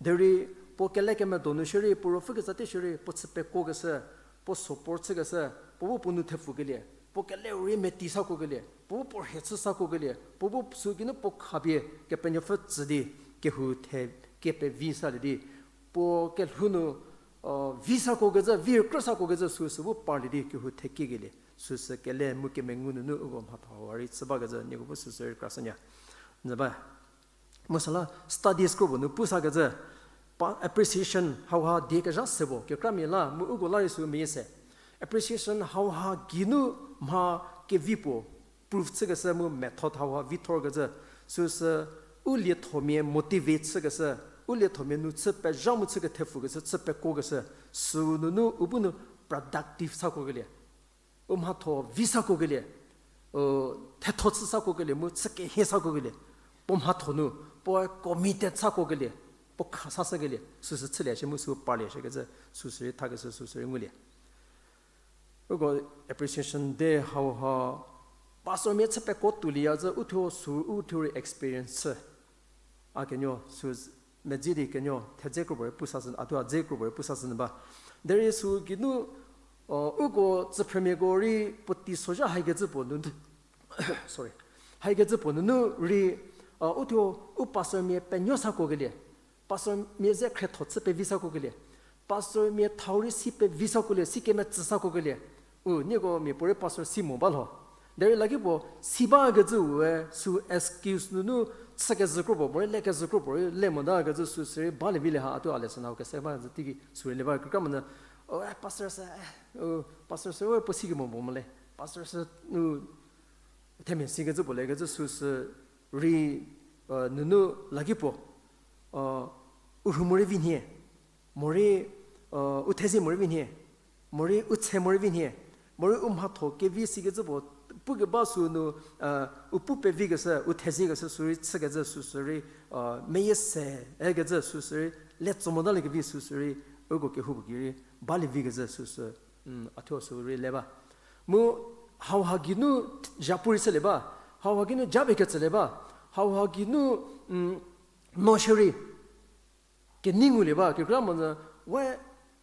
Derei puo kele kemedonu shierei, puo ruopfü kezatie shierei, puo chü pekuokeshü, puo support chükeshü, puo bu puo nou thepfukelie, puo keleu rei meti sakuokelie, puo bu puo rhie chü sakuokelie, puo bu sü geinu puo khapie Kepenuopfü tsü di, kehou the, kepevi salie di, puo kelhou nu, a, vi sakuokecü, vi rükrü sakuokecü süsü bu parlie di kehou thekiekelie, süsü kele mu kemengu nunu uko mhatho hauha rei chü bakecü nieko bu süsü rei krashünyü. Nzü ba. Mu süla studies kropuo nu pusakecü, pa, appreciation hauha die kezha se puo, kekramia la, mu uko la rei sü meyie se. Appreciation hauha geinu mha kevi puo, proof chükeshü mu method hauha vithorkecü, süsü u liethomia motivate chükeshü, u liethomia nu chü pezha mu chü kethepfukeshü, chü pekuokeshü, sünunu u bu nu productive sakuokelie, u mhatho vi sakuokelie, u, thetho chü sakuokelie mu chü kehie sakuokelie, puo mhatho nu, puoe committed sakuokelie, puo kha sashükelie, süsü chülie shie mu sü parlie shiekecü, süsü rei thakeshü, süsü rei ngulie. Uko appreciation day hauha, pastor mia chü pekuo tuolieya zhü uthuo sü, uthuo rei experience chü. A kenuo sü medzi di kenuo thedze kropuo rei pusashü, a thuo a dze kropuo rei pusashü nyü ba. Derei sü geinu, o, uko tsüphrümiako rei puotei sozha haikecü puo nunu, sorry, haikecü puo nunu rei, a, uthuo u pastor mia penuo sakuokelie, pastor mia ze khrietho chü pevi sakuokelie, pastor mia thau rei si pevi sakuolie, si kemetsü sakuokelie. U, nieko mia puorei pastor si mo ba lho. Derei lakipuo si bakecüe sü excuse nunu chükezhü kropuo, morei lekezhü kropuo rei le motakecü süsü rei balie vi le ha, a thuo a lesson hau kese bakecü teiki sü rei le ba kekramonyü, o, e, pastor sü, e, o, pastor sü, o, puo si kemo puo mo le. Pastor sü, u, themia sikecü puo lekecü süsü rei, e, nunu lakipuo, e, u rhu morei vi nhie, morei, e, u thezie morei vi nhie, morei u tse morei vi nhie, morei u mhatho kevi sikecü puo pukeba sünu, e, u pu pevikeshü, u theziekeshü sü rei chükecü süsü rei, e, meyie se, ekecü süsü rei, le tso motaliekevi süsü rei, uko kehoupuo ki rei balie vikecü süsü, a thuo sü rei le ba. Mu hauha geinu zhapu rei chülie ba, hauha geinu japie ketsülie ba, hauha geinu, no shierei kenei ngulie ba, kekramonyü we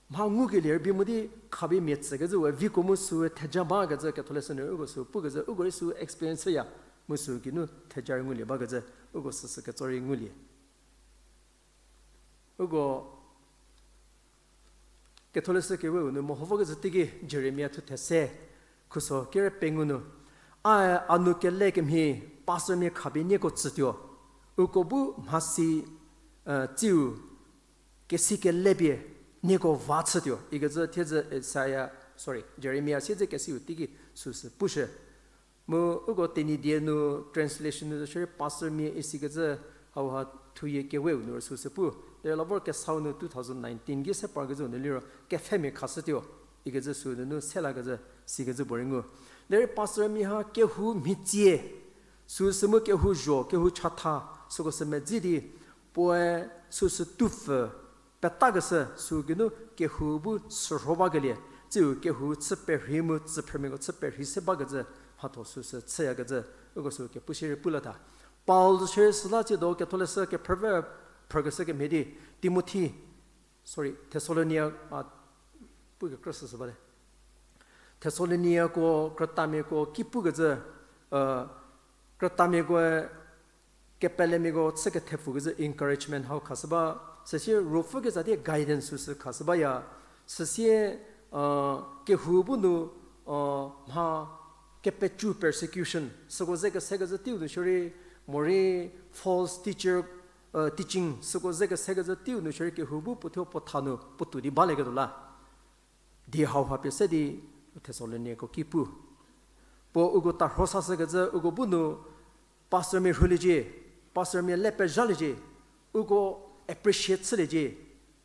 mha ngukelie rübei mo di khapie mia tsükecü we viko mu süe theja bakecü ketholeshü nu uko sü pukecü uko rei sü experience ya, mu sü geinu theja rei ngulie bakecü uko süsü ketso rei ngulie. Uko ketholeshü keweu nu meho vokecü teiki Jeremia thuthe se, khuso kere pengou nu, ae a nu kele kemhie pastormia khapie nieko tsütuo, uko bu mhasi, e, tsiu kesi kele pie nieko va chütuo ikecü thiedzü Isaiah, sorry, Jeremia siedzü kesiu teiki süsü pushü. Mu uko Tenyidie nu translation nu zo shierei pastormia isikecü hauha thuyie keweu nu süsü pu. Derei la vor kesau nu two thousand nineteen ki se parkecü nu liro kepfhemia khashütuo ikecü sü nunu se lakecü sikecü puorei ngu. Derei pastormia ha kehou mhitsie, süsü mu kehou zho, kehou chatha, süko sü medzi di, puoe süsü tupfü petakeshü sü geinu kehou bu sürho bakelie, tsiu kehou chü perhei mu tsüphrümiako chü perhei se bakecü mhatho süsü chüyakecü, uko sü kepu shierei pu la tha. Paul zo shierei süla tsiedo ketholeshü kephrüve phrükeshü kemhie di, Timothi, sorry, Thessalonia, a, pu kekrü süsü bate. Thessaloniako krütamiako ki pukecü, krütamiakoe kepelemiako chü kethepfukecü encouragement hau khashü ba, süsie ruopfü kezha die guidance süsü khashü baya, süsie, kehou bu nu, mha kepecu persecution süko ze kesekecü teiu nu shierei, morei false teacher, teaching süko ze kesekecü teiu nu shierei kehou bu puothuo puo tha nu puotou di balieketuo la. Die hauha pie se di Thessaloniako ki pu. Puo uko tarho sashükecü uko bu nu pastormia rhuliecie, pastormia le pezhaliecie, uko appreciate chüliecie,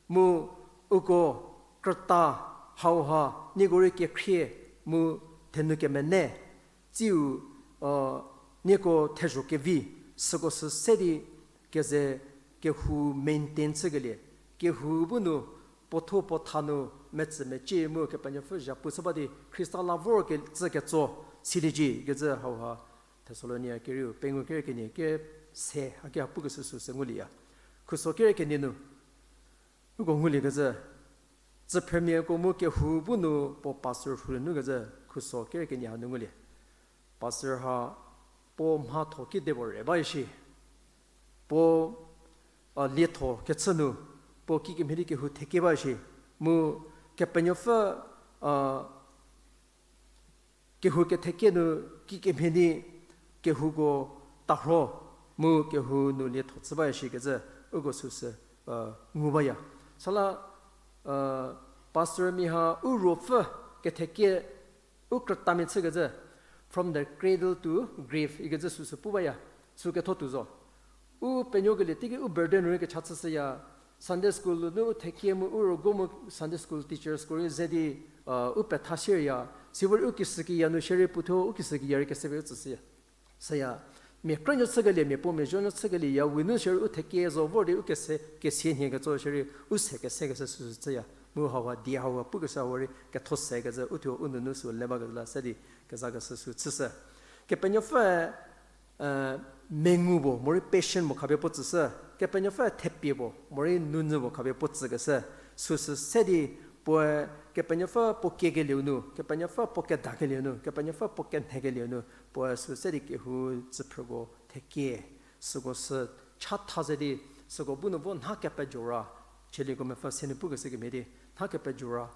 mu uko krüta hauha nieko rei kekhrie mu thenu kemene, tsiu, nieko thezho kevi, süko sü se di keze kehou maintain chükelie, kehou bu nu puothuo puo tha nu metsü mecie mu Kepenuopfü zhapu chü ba di Khrista la vorkecü ketso siliecie kecü hauha Thessalonia kerieu pengou kere kenie ke se haki ha pukeshü süsü ngulieya. Khuso kere kenie nu uko nguliekecü, tsüphrümiako mu kehou bu nu puo pastor rhulie nukecü khuso kere kenie hanu ngulie. Pastor ha puo mhatho kidepuo re ba shi. Puo, a, lietho kechü nu, puo kikemhie di kehou thekie ba shi. Mu Kepenuopfü, a, kehou kethekie nu kikemhie di kehouko tarho mu kehou nu lietho chü ba shikecü uko süsü, a, ngu baya. Süla, a, pastormia ha u ruopfü kethekie u krütamia chükecü, from the cradle to grave ikecü süsü pu baya, sü ketho tuo zo. U penuokelie teiki u burden rei kecha chüshüya, Sunday school nu u thekie mu u rügo mu Sunday school teachers ko rei ze di, a, u petha shierya, sivori u kishükiya nu shierei puothuo u kishükiya rei kesepie u tsüshüya. Süya, mia krünuo chükelie, mia puo mia zuonuo chükelie ya, we nu shierei u thekie zo vor di u kese, kesia nhie ketso shierei, u se kesekeshü süsü chüya. Mu hauha, die hauha, pukeshü hau rei, ketho sekecü, u thuo u nunu sü le bakecü la se di, kezakeshü sü chüshü. Kepenuopfüe, mengu puo, morei patient mo khapie puo tsüshü. Kepenuopfüe thepie puo, morei nunyü puo khapie puo tsükeshü. Süsü se di, puoe, Kepenuopfü puo kiekelieu nu, Kepenuopfü puo kedakelieu nu, Kepenuopfü puo kenhekelieu nu, puoe sü se di kehou tsüphrüko thekie. Süko sü chatha ze di, süko bu nu vo nha kepejora, Chieliko mepfü se nu pukeshü kemhie di, nha kepejora,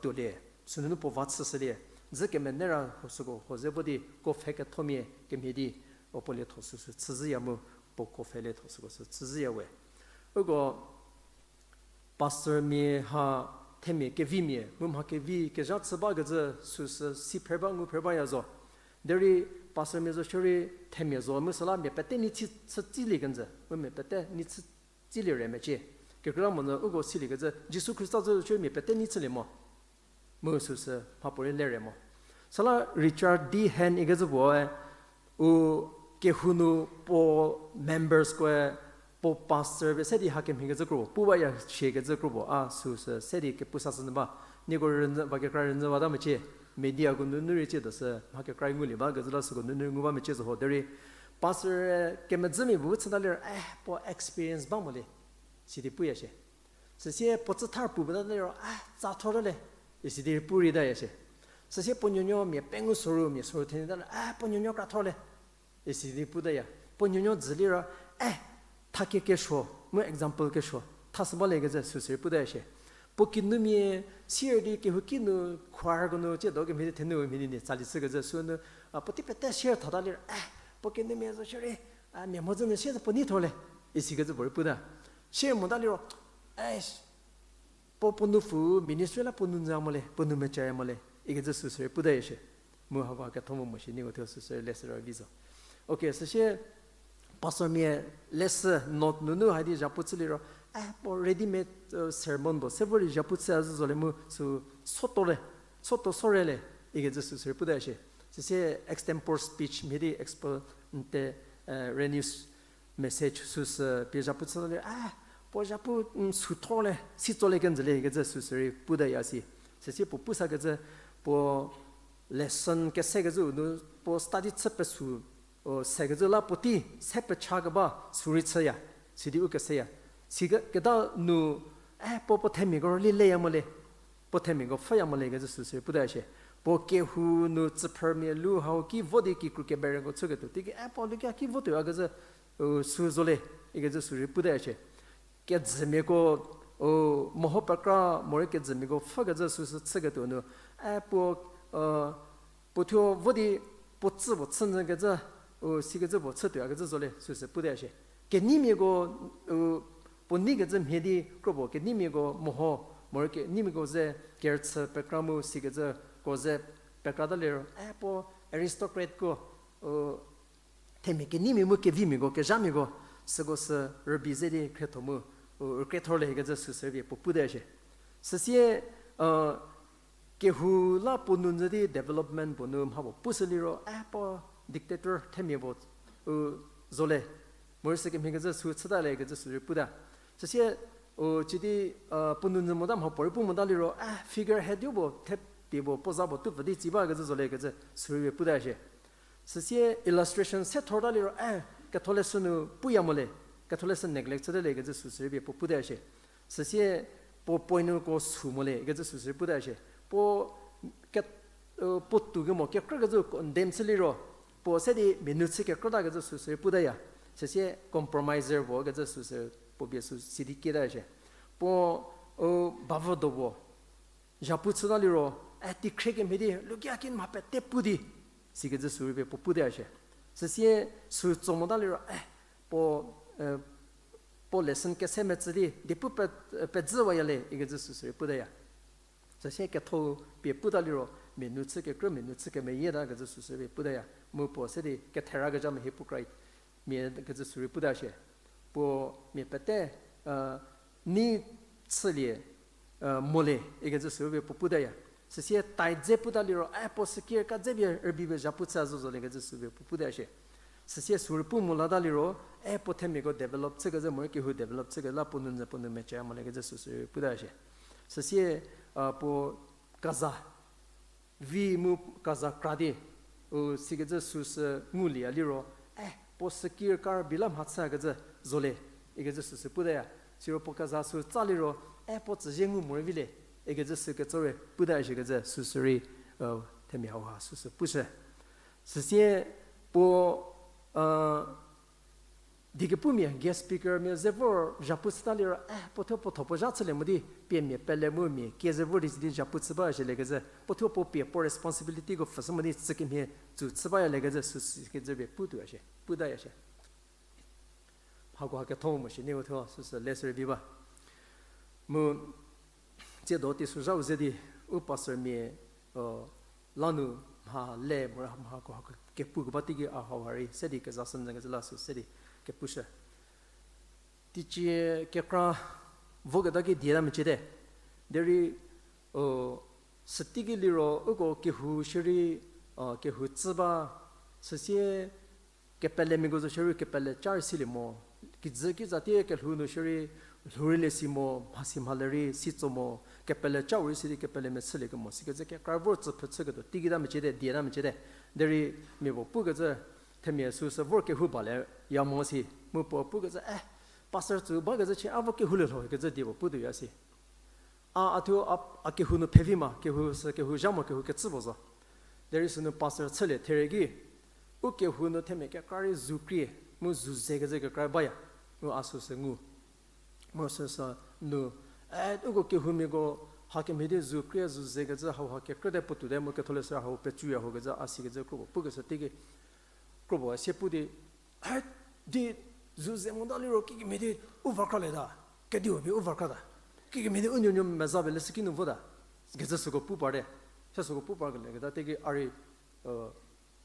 tuolie, sünunu puo va chüshülie, dzü kemenei ra süko huo ze vo di, kuo pfhe kethomia kemhie di, puo lietho süsü chüzhüya mu, puo kuo pfhe lietho süko sü chüzhüya we. Uko, pastormia ha themia kevimia, mu mha kevi kezha chü bakecü süsü si phrü ba ngu phrü baya zo. Derei pastormia zo shierei themia zo, mu süla mia pete nei chü, chü tsilie kenjü, mu mia pete nei chü tsilie re mecie. Kekreilamonyü uko siliekecü, Jisu Khrista zo shierei mia pete nei chülie mo. Mu süsü mhapuorei le re mo. Süla Richard D. Hand ikecü puoe, u kehou nu puo memberskoe, puo pastor pie se di hakemhiekecü kro puo, pu baya shiekecü kro puo, a süsü se di kepu sashünyü ba. Nieko rünyü, va kekra rünyü bata mecie, mediako nunu rei tsiedo sü, mha kekra ngulie bakecü la süko nunu ngu ba mecie zo ho derei. Pastor, kemedzümia bu chüta liro, eh, puo experience ba mo le. Sidi puya shie. Süsie puo tsüthar pu bata liro, eh, tsa thor le. Isidi pu rei taya shie. Süsie puo nuonuo mia pengou soru, mia soru thenie ta le, eh, puo nuonuo kra thor le. Isidi putaya. Puo nuonuo dzü liro, eh, thakie kesuo, mu example kesuo, thashü baliekecü süsü rei putaya shie. Puo kinumia, sier di kehouki nu, choirko nu, tsiedo kemhie di thenu mhie di nie tsali chükecü sünu, a, puotei pete sier thata liro, eh, puo kinumia zo shierei, a, mia mhodzü nu sier puo nei thor le. Isikecü puo rei puta. Sier mota liro, eh, puo puo nupfu ministry la puo nunzha mo le, puo nu mecaya mo le, ikecü süsü rei putaya shie. Mu hako ketho mo mo shi nieko thuo süsü rei leshü ra vi zo. Okay, süsie pastormia leshü note nunu hadi zhapu chü liro, eh, puo ready made, sermon puo se vor di zhapu chü a zhü zo le mu sü soto le, soto sore le, ikecü süsü rei putaya shie. Süsie extempore speech mhie di expo nte, renius message süsü pie zhapu chü le, a, puo zhapu, sü thor le, si tso le kenjü le ikecü süsü rei putaya si. Süsie puo pusakecü, puo lesson kesekecü nu, puo study chü pesü, sekecü la puotei se pecha keba sü rei chüya, sidi u keseya. Siketa nu, e, puo puo themiako rüli leya mo le, puo themiako pfhüya mo le kecü süsü rei puta shie. Puo kehou nu tsüphrümia lu hau ki vo di kikru kebereko chüketuo teiki, e, puo lukia ki votuo a kecü, u, sü zo le, ikecü sü rei puta shie. Kejümiako, u, meho pekra morei kejümiako pfhükecü süsü chüketuo nu, e, puo, u, puo thuo vo di puo tsü puo chünyü kecü, u, sikecü puo chütuo a kecü zo le süsü puta shie. Keneimiako, u, puo neikecü mhie di kro puo keneimiako meho, morei keneimiako ze kerüchü pekra mu sikecüko ze pekrata liro, e, puo aristocratko, u, themia keneimia mu kevimiako, kezhamiako, süko sü rübei ze di khrietho mu, u, rükriethor le ikecü süsü rei puo puta shie. Süsie, u, kehou la puo nu nyü di development puo nu mha puo pushü liro, e, puo dictator themia puo, u, zo le, morei sükemhie kecü sü chüta le kecü sü rei puta. Süsie, u, cidi, u, puo nu nyü mota mha puorei pu mota liro, e, figurehead yo puo thepie puo puo za puo tupfü di tsi ba kecü zo le kecü sü rei puta shie. Süsie illustration se thorta liro, e, ketholeshü nu puya mo le, ketholeshü neglect chüte le kecü süsü rei pie puo puta shie. Süsie puo point nuko sü mo le kecü süsü rei puta shie. Puo ke, u, puotou kemo kekrü kecü condemn chü liro, puo se di mia nu chü kekrüta kecü süsü rei putaya. Süsie compromiser puo kecü süsü puo pie sü sidi kieta shie. Puo, u, bavü do puo zhapu chüta liro, e, teikhrie kemhie di lukia ki mha pete pu di, sikecü sü rei pie puo puta shie. Süsie sü tso mota liro, e, puo, e, puo lesson kese metsü di diepu pe, pezüwaya le ikecü süsü rei putaya. Süsie ketho pie puta liro, mia nu chü kekrü, mia nu chü kemeyieta kecü süsü rei pie putaya. Mu puo se di kethera kezha mehie pu kra mia kecü sü rei puta shie. Puo mia pete, e, nei chülie, e, mo le ikecü sü rei pie puo putaya. Süsie tithe dze puta liro, e, puo sikir ka dze pie rübei pie zhapu chü a zo zo le kecü sü pie puo puta shie. Süsie sü rei pu mo lata liro, e, puo themiako develop chükecü morei kehou develop chükecü la puo nu nyü puo nu mecü mo le kecü süsü rei puta shie. Süsie, a, puo kaza vi mu kaza kra di, u, sikecü süsü ngulieya liro, e, puo sikir ka rübei la mha chü a kecü zo le ikecü süsü putaya. Siro puo kaza sü tsa liro, e, puo tsüzie ngu morei vi le ikecü sü ketso rei puta shie kecü süsü rei, u, themia hauha süsü pushü. Süsie puo, a, diekepumia guest speakermia ze vor zhapu chüta liro, e, puo thuo puo tho puo zha chülie mo di pie mia pele mu mia kie ze vor di sidi zhapu chü ba shie le kecü, puo thuo puo pie puo responsibilityko pfhüshü mo di sükemhie tsü chü baya le kecü süsü kecü pie putuo a shie, putaya shie. Hakoha ketho mo shi nieu thuo süsü le sü rei vi ba. Mu tsiedo teisozhau ze di u pastormia, u, lanu mha le morei mha hakoha kepu keba teiki a hauha rei se di kezashü nyü kecü la sü se di kepushü. Teicie kekra voketa ki dieta meciete. Derei, u, süteiki liro uko kehou shierei, u, kehou tsü ba, süsie kepelemiako zo shierei kepele ca rei silie mo. Kijü kiza tie kelhou nu shierei lhou rei le si mo, mhasi mhale rei si tso mo, kepele cau rei si di kepele mechülie kemo sikecü kekra vor tsüphrü chüketuo teiketa meciete, dieta meciete. Derei mia puo pukecü themia süsü vor kehou ba le ya mo si. Mu puo pukecü, e, pastor tsü bakecü chie a vo kehoulie lho kecü die puo putuoya si. A, a thuo a, a kehou nu phevi ma, kehou sü kehou zha mo kehou kecü puo zo. Derei sünu pastor chülie therie ki, u kehou nu themia kekra rei zu krie, mu zu ze kecü kekra baya, mu a süsü ngu. Mu süsü nu, e, uko kehoumiako hakemhie di zu krie zu ze kecü hauha kekrüte puotou te mu ketholeshü hau pecuya ho kecü a sikecü kro puo pukeshü teiki, kro puo sie pu di, e, di zu ze mota liro kikemhie di u va kralieta, kediu pie u va krata, kikemhie di u nuonuo meza pie leshüki nu vota, kecü süko pu parte. Se süko pu parkelieketa teiki a rei,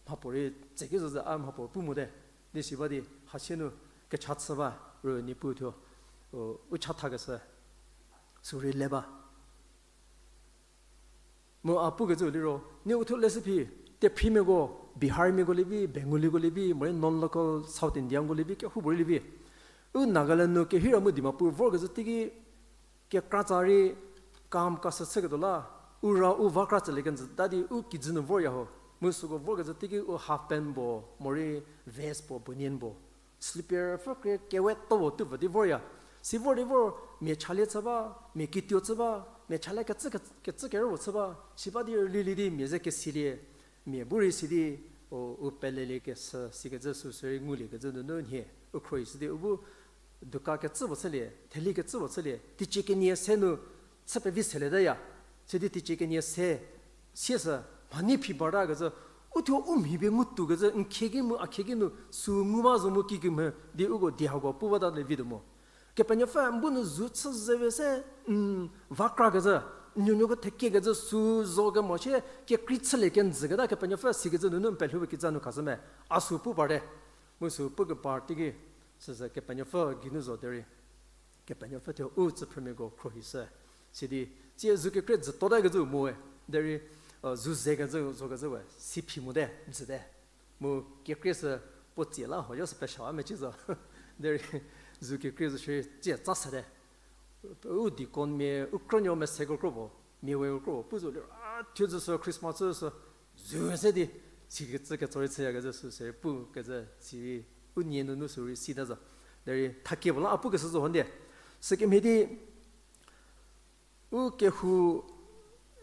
mhapuorei tseki zo ze a mhapuorei pu mote, di si ba di hasie nu kecha chü ba ru Niepuu thuo, u, u chathakeshü sü rei le ba. Mu a pukecü liro, nie uthuo leshü phi, tephriemiako, Biharmiako lievi, Bengaliko lievi, morei non-local South Indianko lievi, kehoupuorei lievi, u Nagaland nu kehira mu Dimapur vorkezhü teiki kekratsa rei kam kashü chüketuo la, u ra u va kra tsülie kenjü ta di u kijü nu vorya ho. Mu süko vorkezhü teiki u half pant puo, morei vest puo, bunian puo, slipper pfü krie kewe to puo tupfü di vorya. Si vor di vor, mia chalie chü ba, mia kituo chü ba, mia chalie kecü, kecü kerüu chü ba, si ba di rülilie di mia ze kesilie, mia bu rei si di, o, u pelelie kesü, sikecü süsü rei ngulie kecü nunu nhie, u khruohi si di, u bu dukan kecü puo chülie, theli kecü puo chülie, teicie kenie se nu, chü pevi selietaya, sidi teicie kenie se, siesü, mhani phi barta kecü, u thuo u mhi pie ngu tuo kecü, n khie ki mu, a khie ki nu, sü ngu ba zo mu kikimhie di uko di hako pu bata le vi tuo mo. Kepenuopfü n bu nu zu chü ze we se, n, va kra kecü, n nuonuoko thekie kecü, sü zo kemo shie, kekrei chülie kenjü keta Kepenuopfü sikecü nunu n pelhupie kitsa nu khashü me, a sü pu bate. Mu sü pu keba teiki, süsü Kepenuopfü geinu zo derei. Kepenuopfü thuo u tsüphrümiako khruohishü. Sidi, tsie zu kekrie jütuota kecü moe. Derei, zu ze kecü, zo kecü we, si phi mote, jüte. Mu kekrie sü puo tsie la ho, yo sü pesha mecie zo. Derei, zu kekrie zo shierei tsie tsa sete. U deaconmia, u krünuo meseko kro puo, mia we kro puo, pu zo liro, a, thuo zü sü Christmas sü, zu se di, sikecü ketso rei chüya kecü süsü rei pu kecü sirei, u nie nunu sü rei sita zo. Derei, thakie puo la a pu keshü zo hondie. Sükemhie di, u kehou,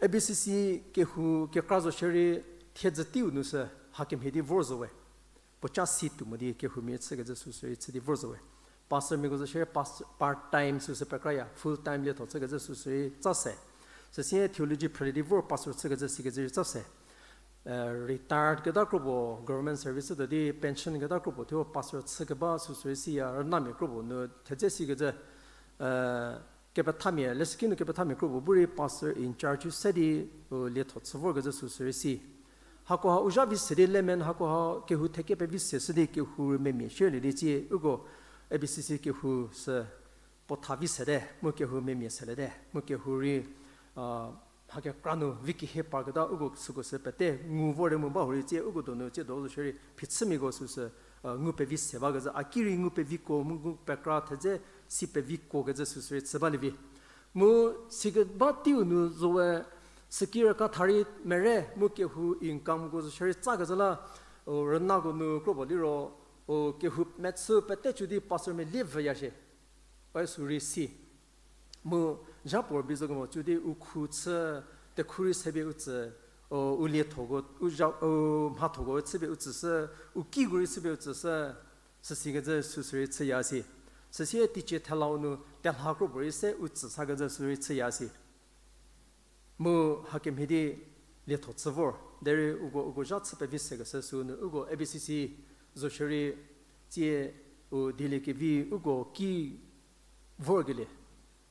A B C C kehou kekra zo shierei, thiedzü teiu nu sü, hakemhie di vor zo we. Puoca si tuo mo di kehoumia chükecü süsü rei chü di vor zo we. Pastormiako zo shierei part time süsü pekraya, full time lietho chükecü süsü rei tsa se. Süsie theology phrülie di vor pastor chükecü sikecü rei tsa se. Retired keta kro puo, government service tuo di pension keta kro puo thuo pastor chü keba süsü rei siya, rünamia kro puo nu thedze sikecü, kepethamia, lesüki nu kepethamia kro puo bu rei pastor in charge se di, u lietho chü vorkecü süsü rei si. Hakoha u zha vi se di lemon hakoha kehou theke pevi se shü di kehou rei memia shierlie di tsie uko A B C C kehou sü puo tha vi sete, mu kehou memia seliete, mu kehou rei, mha kekra nu vi kehie parketa uko süko sü pete ngu vorte mu bahurei tsie uko donu tsie do zo shierei phichümiako süsü, ngu pevi se bakecü, a ki rei ngu peviko, mu ngu pekra thedze si peviko kecü süsü rei chü balie vi. Mu sikeba teiu nu zo we, süki rüka tha rei mere, mu kehou incomeko zo shierei tsakecü la, rünako nu kro puo liro, kehou mechü pete chü di pastormia lie vüya shie. Ue sü rei si. Mu zha puo rübei zo kemo chü di u khu chü, tekhu rei sepie u tsü, u liethoko, u zha, u mhathoko chüpie u tsüshü, u kiko rei chüpie u tsüshü, süsikecü süsü rei chüya si. Süsie teicie thelau nu telha kro puo rei se u tsü sakecü sü rei chüya si. Mu hakemhie di lietho chü vor, derei uko, uko zha chü pevi sekeshü sünu uko A B C C zo shierei tsie u dieliekevi uko ki vorkelie,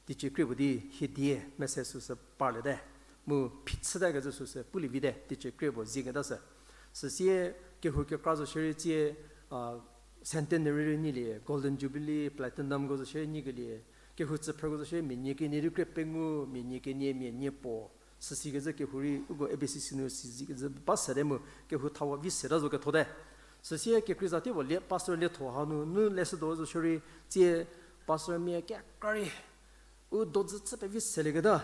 teicie krie puo di hie die message süsü parliete, mu phichütakecü süsü pulie vite, teicie krie puo zieketa sü. Süsie kehou kekra zo shierei tsie, centenary rei nyilie, golden jubilee, platinumko zo shierei nyikelie, kehou tsüphrüko zo shierei mia nie kenie di krie pengou, mia nie kenie, mia nie puo. Süsikecü kehou rei uko A B C C nu siziekecü ba sete mu kehou thawa vi seta zo kethote. Süsie kekreiza tei puo lie, pastor lietho hanu nu leshüdo zo shierei tsie pastormia kekra rei u dozü chü pevi selieketa,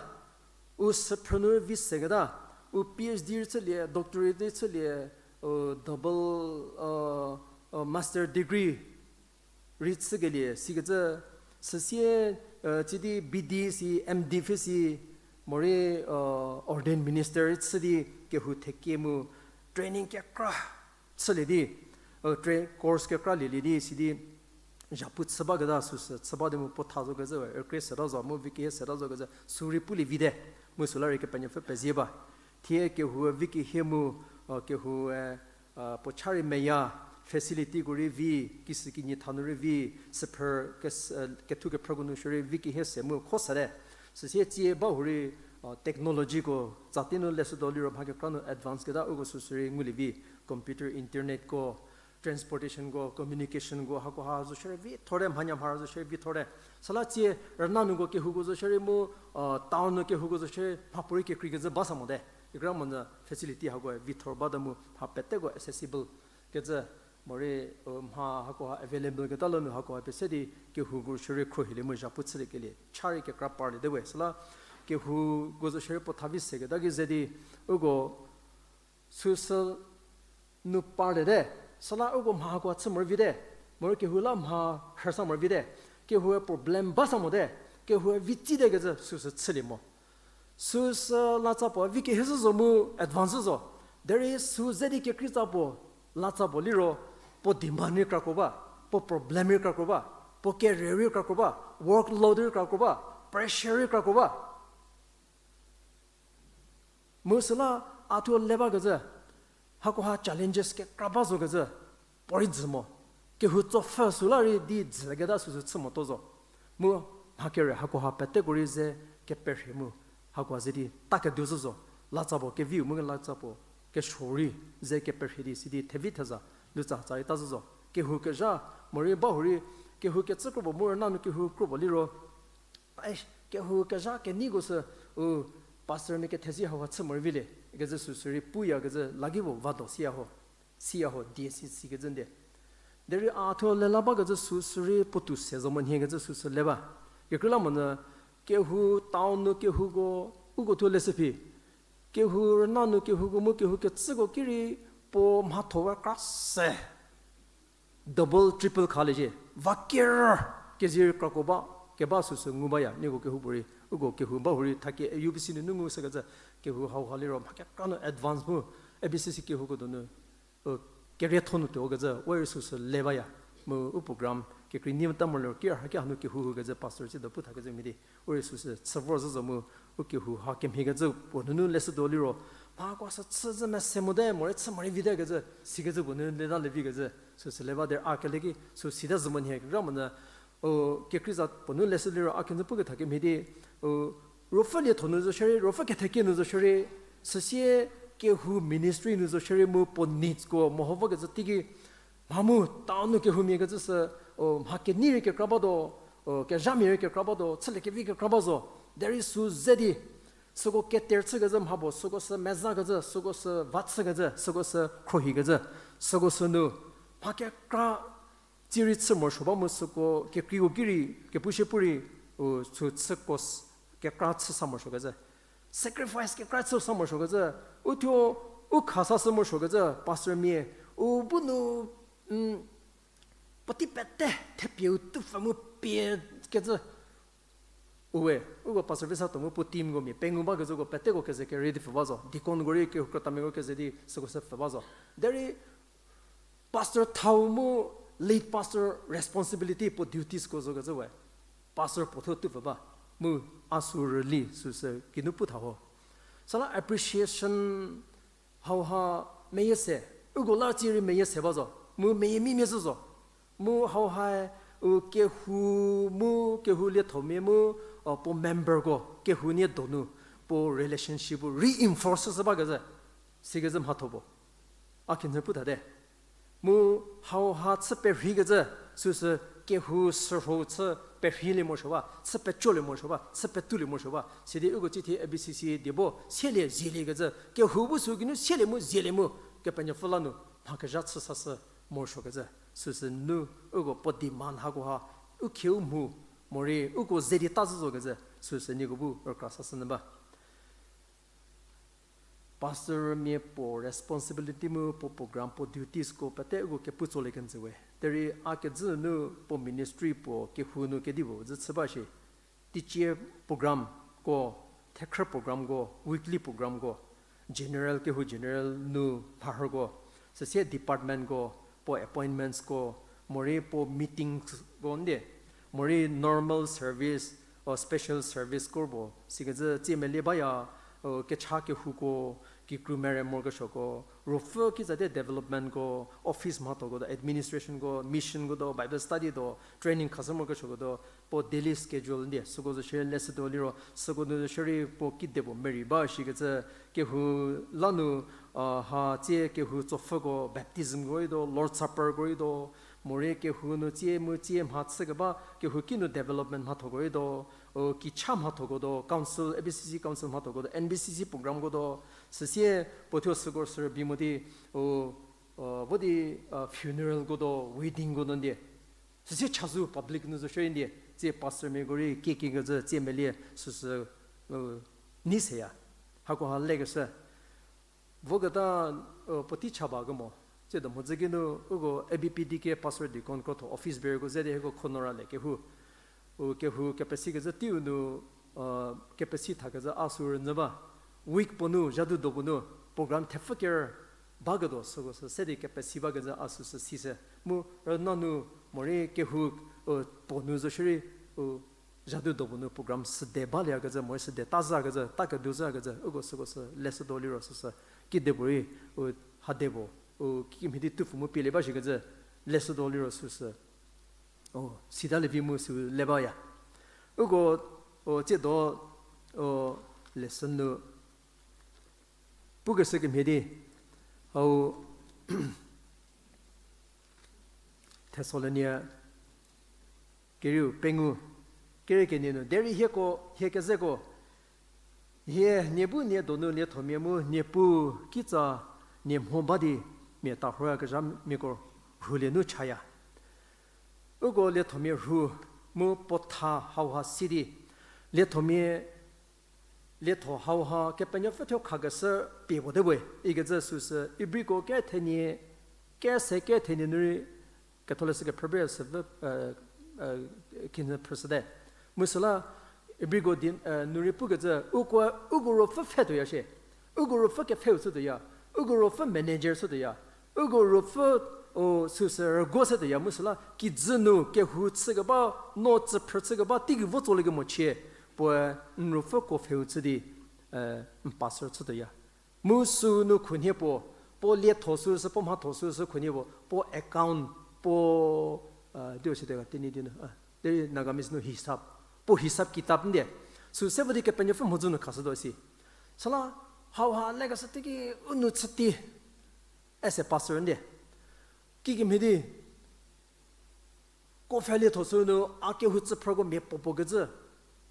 u süphrü nu rei vi seketa, u P H D rei chülie, doctorate rei chülie, u double, master degree rei chükelie sikecü, süsie, tsidi B D si, M D phi si, morei, ordained minister rei chü di kehou thekie mu training kekra chülie di, course kekra lielie di sidi zhapu chü baketa süsü chü ba di mu puo tha zokecü we rükrie seta zo mu vi kehie seta zokecü sü rei pulie vite, mu süla rei Kepenuopfü pezie ba. Thie kehou vi kehie mu, kehoue puo cha rei meya, facilityko rei vi, kisükinyi thanu rei vi, süphrü, kethu kephrüko nu shierei vi kehie se mu kho sete. Süsie tsie bahurei, technologyko tsa tei nu leshüdo liro mha kekra nu advance keta uko süsü rei ngulie vi, computer, internetko, transportationko, communicationko, hakoha zo shierei vi thorte, mhanyamhara zo shierei vi thorte. Süla tsie rüna nuko kehouko zo shierei mu, town nu kehouko zo shierei mhapuorei kekreikecü ba sa mote. Ikra monyü facility hakoe vi thor bata mu mha peteko accessible kecü, morei, mha hakoha available keta la nu hakoha pie se di kehouko shierei khruohilie mu zhapu chüliekelie cha rei kekra parliete we. Süla kehouko zo shierei puo tha vi seketa ki ze di uko süsü nu parliete, süla uko mha hakoha chü morovi te, morei kehou la mha rhüsa morovi te. Kehou problem ba sa mote, kehou vi tsite kecü süsü chülie mo. Süsü latsa puo vi kehie zhü zo mu advance zhü zo. Derei sü ze di kekreitsa puo, latsa puo liro, puo demand rei krakro ba, puo problem rei krakro ba, puo career rei krakro ba, workload rei krakro ba, pressure rei krakro ba. Mu süla a thuo le bakecü, hakoha challenges kekra ba zo kecü, puorei dzü mo. Kehou tsopfü süla rei di dzü keta süsü chü motuo zo. Mu mha kere hakoha peteko rei ze keperhie mu, hakoha ze di ta kedu zhü zo. Latsa puo keviu mu latsa puo kesuo rei ze keperhie di sidi thevi theza, lutsa tsa rei ta zhü zo. Kehou kezha, morei bahurei, kehou kecü kropuo mu rüna nu kehou kropuo liro, Ai, kehou kezha keneiko sü, u, pastormia kethezi hauha chü morei vilie kecü süsü rei puya kecü lagipuo vado siya ho, siya ho die si, sikecü nde. Derei a thuo lela bakecü süsü rei puotou se zo mo nhie kecü süsü le ba. Kekreilamonyü, kehou town nu kehouko, uko thuo leshü phi. Kehou rüna nu kehouko mu kehou kecüko ki rei puo mhatho-e kra se. Double, triple khalie zie, va ker, kezie rei krako ba, keba süsü ngu baya, nieko kehoupuorei, uko kehou bahurei, thakie U B C nunu ngu sekecü, kehou hauha liro mha kekra nu advance mu, A B C C kehouko donu, u, kerietho nu tuo kecü, we rei süsü le baya, mu u program, kekrei nyi meta mo liro, ki rha ki hanu kehou hu kecü, pastor si do pu thakecü mhie di, u rei süsü chü vor zhü zo mu, u kehou ha kemhie kecü puo nunu leshütuo liro, mhakoha sü chü zhü mese mote, morei chü morei vite kecü, sikecü puo nunu leta levi kecü, süsü le ba derei a kele ki, sü sita zhü mo nhie kekreilamonyü, u, kekreiza puo nu leshü liro a kenjü puketha kemhie di, u, ruopfü lietho nu zo shierei, ruopfü kethekie nu zo shierei, süsie kehou ministry nu zo shierei mu puo needsko meho vokecü teiki, mha mu town nu kehoumia kecü sü, u, mha kenei rei kekra batuo, u, kezhamia rei kekra batuo, chülie kevi kekra ba zo, derei sü ze di, süko cater chükecü mha puo, süko sü mezakecü, süko sü va chükecü, süko sü khrohikecü, süko sünu, mha kekra tsie rei chü morosuo ba mu süko kekreiko ki rei, kepu shie pu rei, u, sü chüko s-, kekra chü sa morosuokecü. Sacrifice kekra chü sa morosuokecü. U thuo, u kha sa sü morosuokecü, pastormia, u bu nu, mm, puotei pete, thepie u tupfü mu pie kecü. Uwe, uko pastor visa tuo mu puo teamko mia pengou bakecüko peteko keze kerei di pfü ba zo. Deaconko rei kehou krütamiako keze di süko sü pfü ba zo. Derei pastor thau mu lead pastor responsibility puo dutiesko zokecü we. Pastor puo thuo tupfü ba. Mu a sü rüli süsü kinu pu tha ho. Süla appreciation hauha meyie se, uko la tsie rei meyie se ba zo, mu meyie mimia zhü zo. Mu hauhae, u kehou mu, kehou liethomia mu, u, puo memberko, kehou nie donu, puo relationship reinforce shü bakezhü, sikecü mhatho puo. A khinhie pu thate. Mu hauha chü perheikezhü, süsü kehou sürho chü perheilie morosuo ba, chü pecolie morosuo ba, chü petoulie morosuo ba. Sidi uko tsithie A B C C die bo, sielie, zieliekecü, kehou bu sü geinu sielie mu, zielie mu, Kepenuopfü la nu, mha kezha chü sashü morosuokecü, süsü nu, uko puo demand hakoha, u khieu mhu, morei, uko ze di ta zhü zokecü, süsü nieko bu rükra sashü nyü ba. Pastormia puo responsibility mu puo program puo dutiesko pete uko kepu tsolie kenjü we. Derei a kejü nu puo ministry puo kehou nu kedipuo zhü chü ba shi. Teicie programko, thekhrü programko, weekly programko, general kehou general nu mharhüko, süsie departmentko, puo appointmentsko, morei puo meetingsko ndie, morei normal service, o special serviceko puo, sikecü tsie melie baya, o kecha kehouko, kikru mere morokesuoko, ruopfü kitsatie developmentko, office mhathoko do, administrationko, missionko do, Bible study do, training khashü morokesuoko do, puo daily schedule ndie, süko zo shierei leshütuo liro, süko nu zo shierei puo kidepuo merei ba shikecü, kehou la nu, a, ha tsie kehou tsopfhüko baptismko rei do, Lord's Supperko rei do, morei kehou nu tsie mu tsie mha chükeba, kehou kinu development mhathoko rei do, o kicha mhathoko do, council, A B C C council mhathoko do, N B C C programko do, süsie puo thuo süko sü rübei mo di, o, o, vo di, a, funeralko do, weddingko do ndie. Süsie chazou public nu zo shierei ndie, tsie pastormiako rei kiekiekecü tsie melie süsü, u, nei seya. Hakoha lekeshü. Voketa, u, puotei cha ba kemo. Tsiedo mhodzü kinu uko A B P D K pastor deacon krotho office bearerko ze di hieko khonora le kehou. U kehou kepesikecü teiu nu, uh, kepesi thakezhü a sü rünyü ba. Week puo nu, zhadu do puo nu, program thepfü ker baketuo süko sü se di kepesi bakecü a süsü si se. Mu rüna nu morei kehou, uh, puo nu zo shierei, uh, zhadu do puo nu program süde balieyakecü, morei süde ta zhükecü, ta kedu zhükecü, uko süko sü leshütuo liro süsü. Kidepuorei, uh, hadepuo, uh, kikemhie di tupfü mu pielie ba shikecü, leshütuo liro süsü. O, sita levi mu sü le baya. Uko, o, tsiedo, o, lesson nu pukeshü kemhie di, hau Thessalonia kerieu pengou, kere kenie nu, derei hieko, hie kezeko, hie nie bu nie donu liethomia mu Niepuu kitsa nie mho ba di mia tarhoyakezhamiako rhulie nu chaya. Uko liethomia rhu mu puo tha hauha si di, liethomia, lietho hauha Kepenuopfü thuo khakeshü pie puo te we, ikecü süsü Ibriko kethenie, kese kethenie nu rei, ketholeshü kephrüpie süvü, eh, eh, khinhie phrüshüte. Mu süla Ibriko di, eh, nu rei pukecü, uko, uko ruopfü pfhe tuoya shie. Uko ruopfü kepfheu chü tuoya. Uko ruopfü manager chü tuoya. Uko ruopfü, o, süsü rüguo se tuoya. Mu süla kijü nu kehou chükeba, no tsüphrü chükeba, teigei vo tsolie kemo chie. Puoe n ruopfü ko pfheu chü di, eh, n pastor chü tuoya. Mu sünu khunhie puo, puo lietho süsü, puo mhatho süsü khunhie puo, puo account, puo, uh, dio sitega Tenyidie nu, uh, derei Nagamese nu hisab, puo hisab kitab ndie. Süse vo di Kepenuopfü mhodzü nu khashütuo si. Süla, hauha lekeshü teiki u nu chütie, as a pastor ndie. Kikemhie di, ko pfhe lietho sünu a kehou tsüphrüko mia puo puo kecü,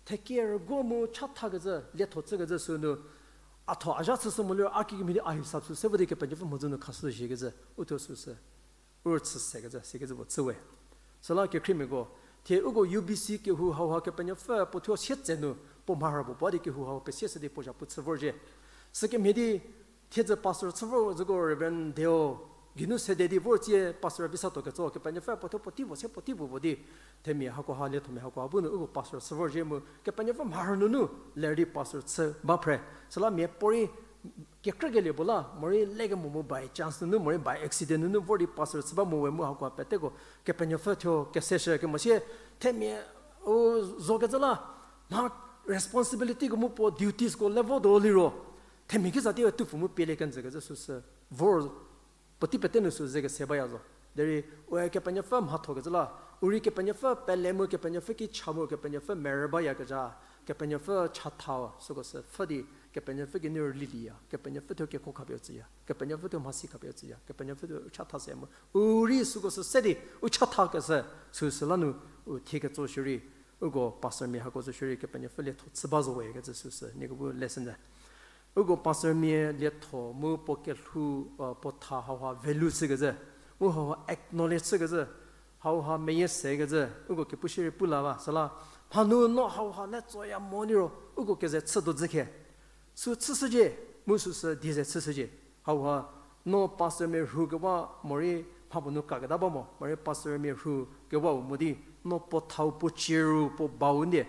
thekie rüguo mu chathakecü, lietho chükecü sünu, a tho a zha chüshü mo liro a kikemhie di a hisab süse vo di Kepenuopfü mhodzü nu khashü shikecü, uthuo süsü, u rüchü sekecü, sikecü puo chü we. Süla kekhriemiako, thie uko U B C kehou hauha Kepenuopfü puo thuo sietse nu, puo mharhü puo puo di kehou hau pesieshü di puo zhapu chü vorzhie. Sükemhie di, thiedzü pastor chü vor züko Reverend Deo, geinu sede di vor tsie pastor visa tuo ketso, Kepenuopfü puo thuo puotei puo se puotei puo puo di, themia hakoha liethomia hakoha bu nu uko pastor chü vorzhie mu, Kepenuopfü mharhü nunu, ler di pastor chü ba phre. Süla mia puorei, kekrükelie puo la, morei lekemo mu by chance nunu, morei by accident nunu vor di pastor chü ba mo we mu hakoha peteko, Kepenuopfü thuo keseshü kemo sie, themia, u, zokecü la, mha responsibilityko mu puo dutiesko level do liro, themia kitsa teiwe tupfü mu pielie kenjükecü süsü, vor, puotei pete nu sü ze kese baya zo. Derei, ue Kepenuopfü mhathokecü la, u rei Kepenuopfü pele mu Kepenuopfü ki cha mu Kepenuopfü merü bayakezha, Kepenuopfü chatha süko sü pfhü di, Kepenuopfü geinu rülilieya, Kepenuopfü thuo keko khapie u tsüya, Kepenuopfü thuo mhasi khapie u tsüya, Kepenuopfü thuo u chatha se mu, u rei süko sü se di, u chathakeshü, süsü la nu, u thie ketso shierei, uko pastormia hako zo shierei Kepenuopfü lietho chü ba zo we kecü süsü, nieko bu lesson te. Uko pastormia lietho mu puo kelhou, uh, puo tha hauha value chükecü, mu hauha acknowledge chükecü, hauha meyie sekecü, uko kepu shierei pu la ba, süla, mhanu no hauha le tsoya mo liro, uko keze chü do dzükhe. Sü chüshücie, mu süsü die ze chüshücie. Hauha, no pastormia rhu kewa morei mha puo nu kaketa ba mo, morei pastormia rhu kewau mo di, no puo thau puo cieru puo bau ndie.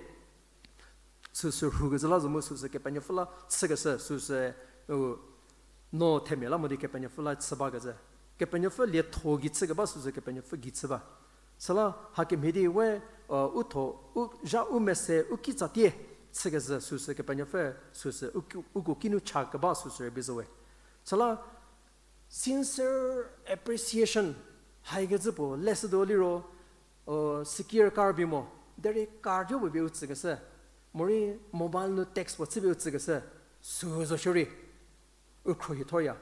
Süsü rhukecü la zo mu süsü Kepenuopfü la chükeshü süsü, u, no themia la mo di Kepenuopfü la chü bakecü. Kepenuopfü lietho gei chükeba süsü Kepenuopfü gei chü ba. Süla hakemhie di we, u, u tho, u zha u mese, u kitsatie chükecü süsü Kepenuopfü süsü u ki-, uko kinu cha keba süsü rei bi zo we. Süla sincere appreciation haikecü puo leshütuo liro, u, secure car bi mo, derei car jo puo pie u tsükeshü, morei mobile nu text puo chüpie u tsükeshü, sü zo shierei, u khruohi thorya.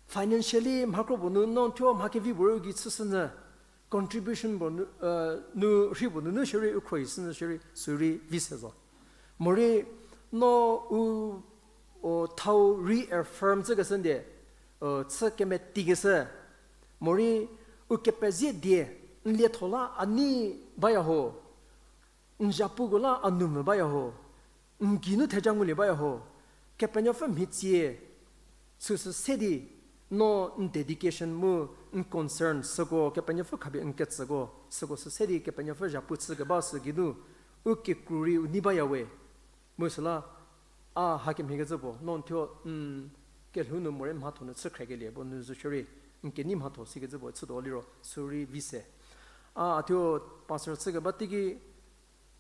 Financially mha kro puo nu no thuo mha kevi puo rei u gei chüshünyü, contribution puo nu, u, nu rhi puo nunu shierei u khruohi shünyü shierei sü rei vi se zo. Morei no u, u thau reaffirm chükeshü ndie, u, chü kemetikeshü. Morei u kepezie die, n lietho la a nei baya ho, n zhapuko la a nu mvü baya ho, n geinu theja ngulie baya ho, Kepenuopfü mhitsie, süsü se di, No n dedication mu n concern süko Kepenuopfü khapie n ketsüko, süko sü se di Kepenuopfü zhapu chükeba sü geinu, u kikru rei u nei baya we. Mu süla, a hakemhie kecü puo, no n thuo, n kelhou nu morei mhatho nu chü khrekelie puo nu zo shierei, n kenei mhatho sikecü puo chütuo liro, sü rei vi se. A, a thuo pastor chükeba teiki,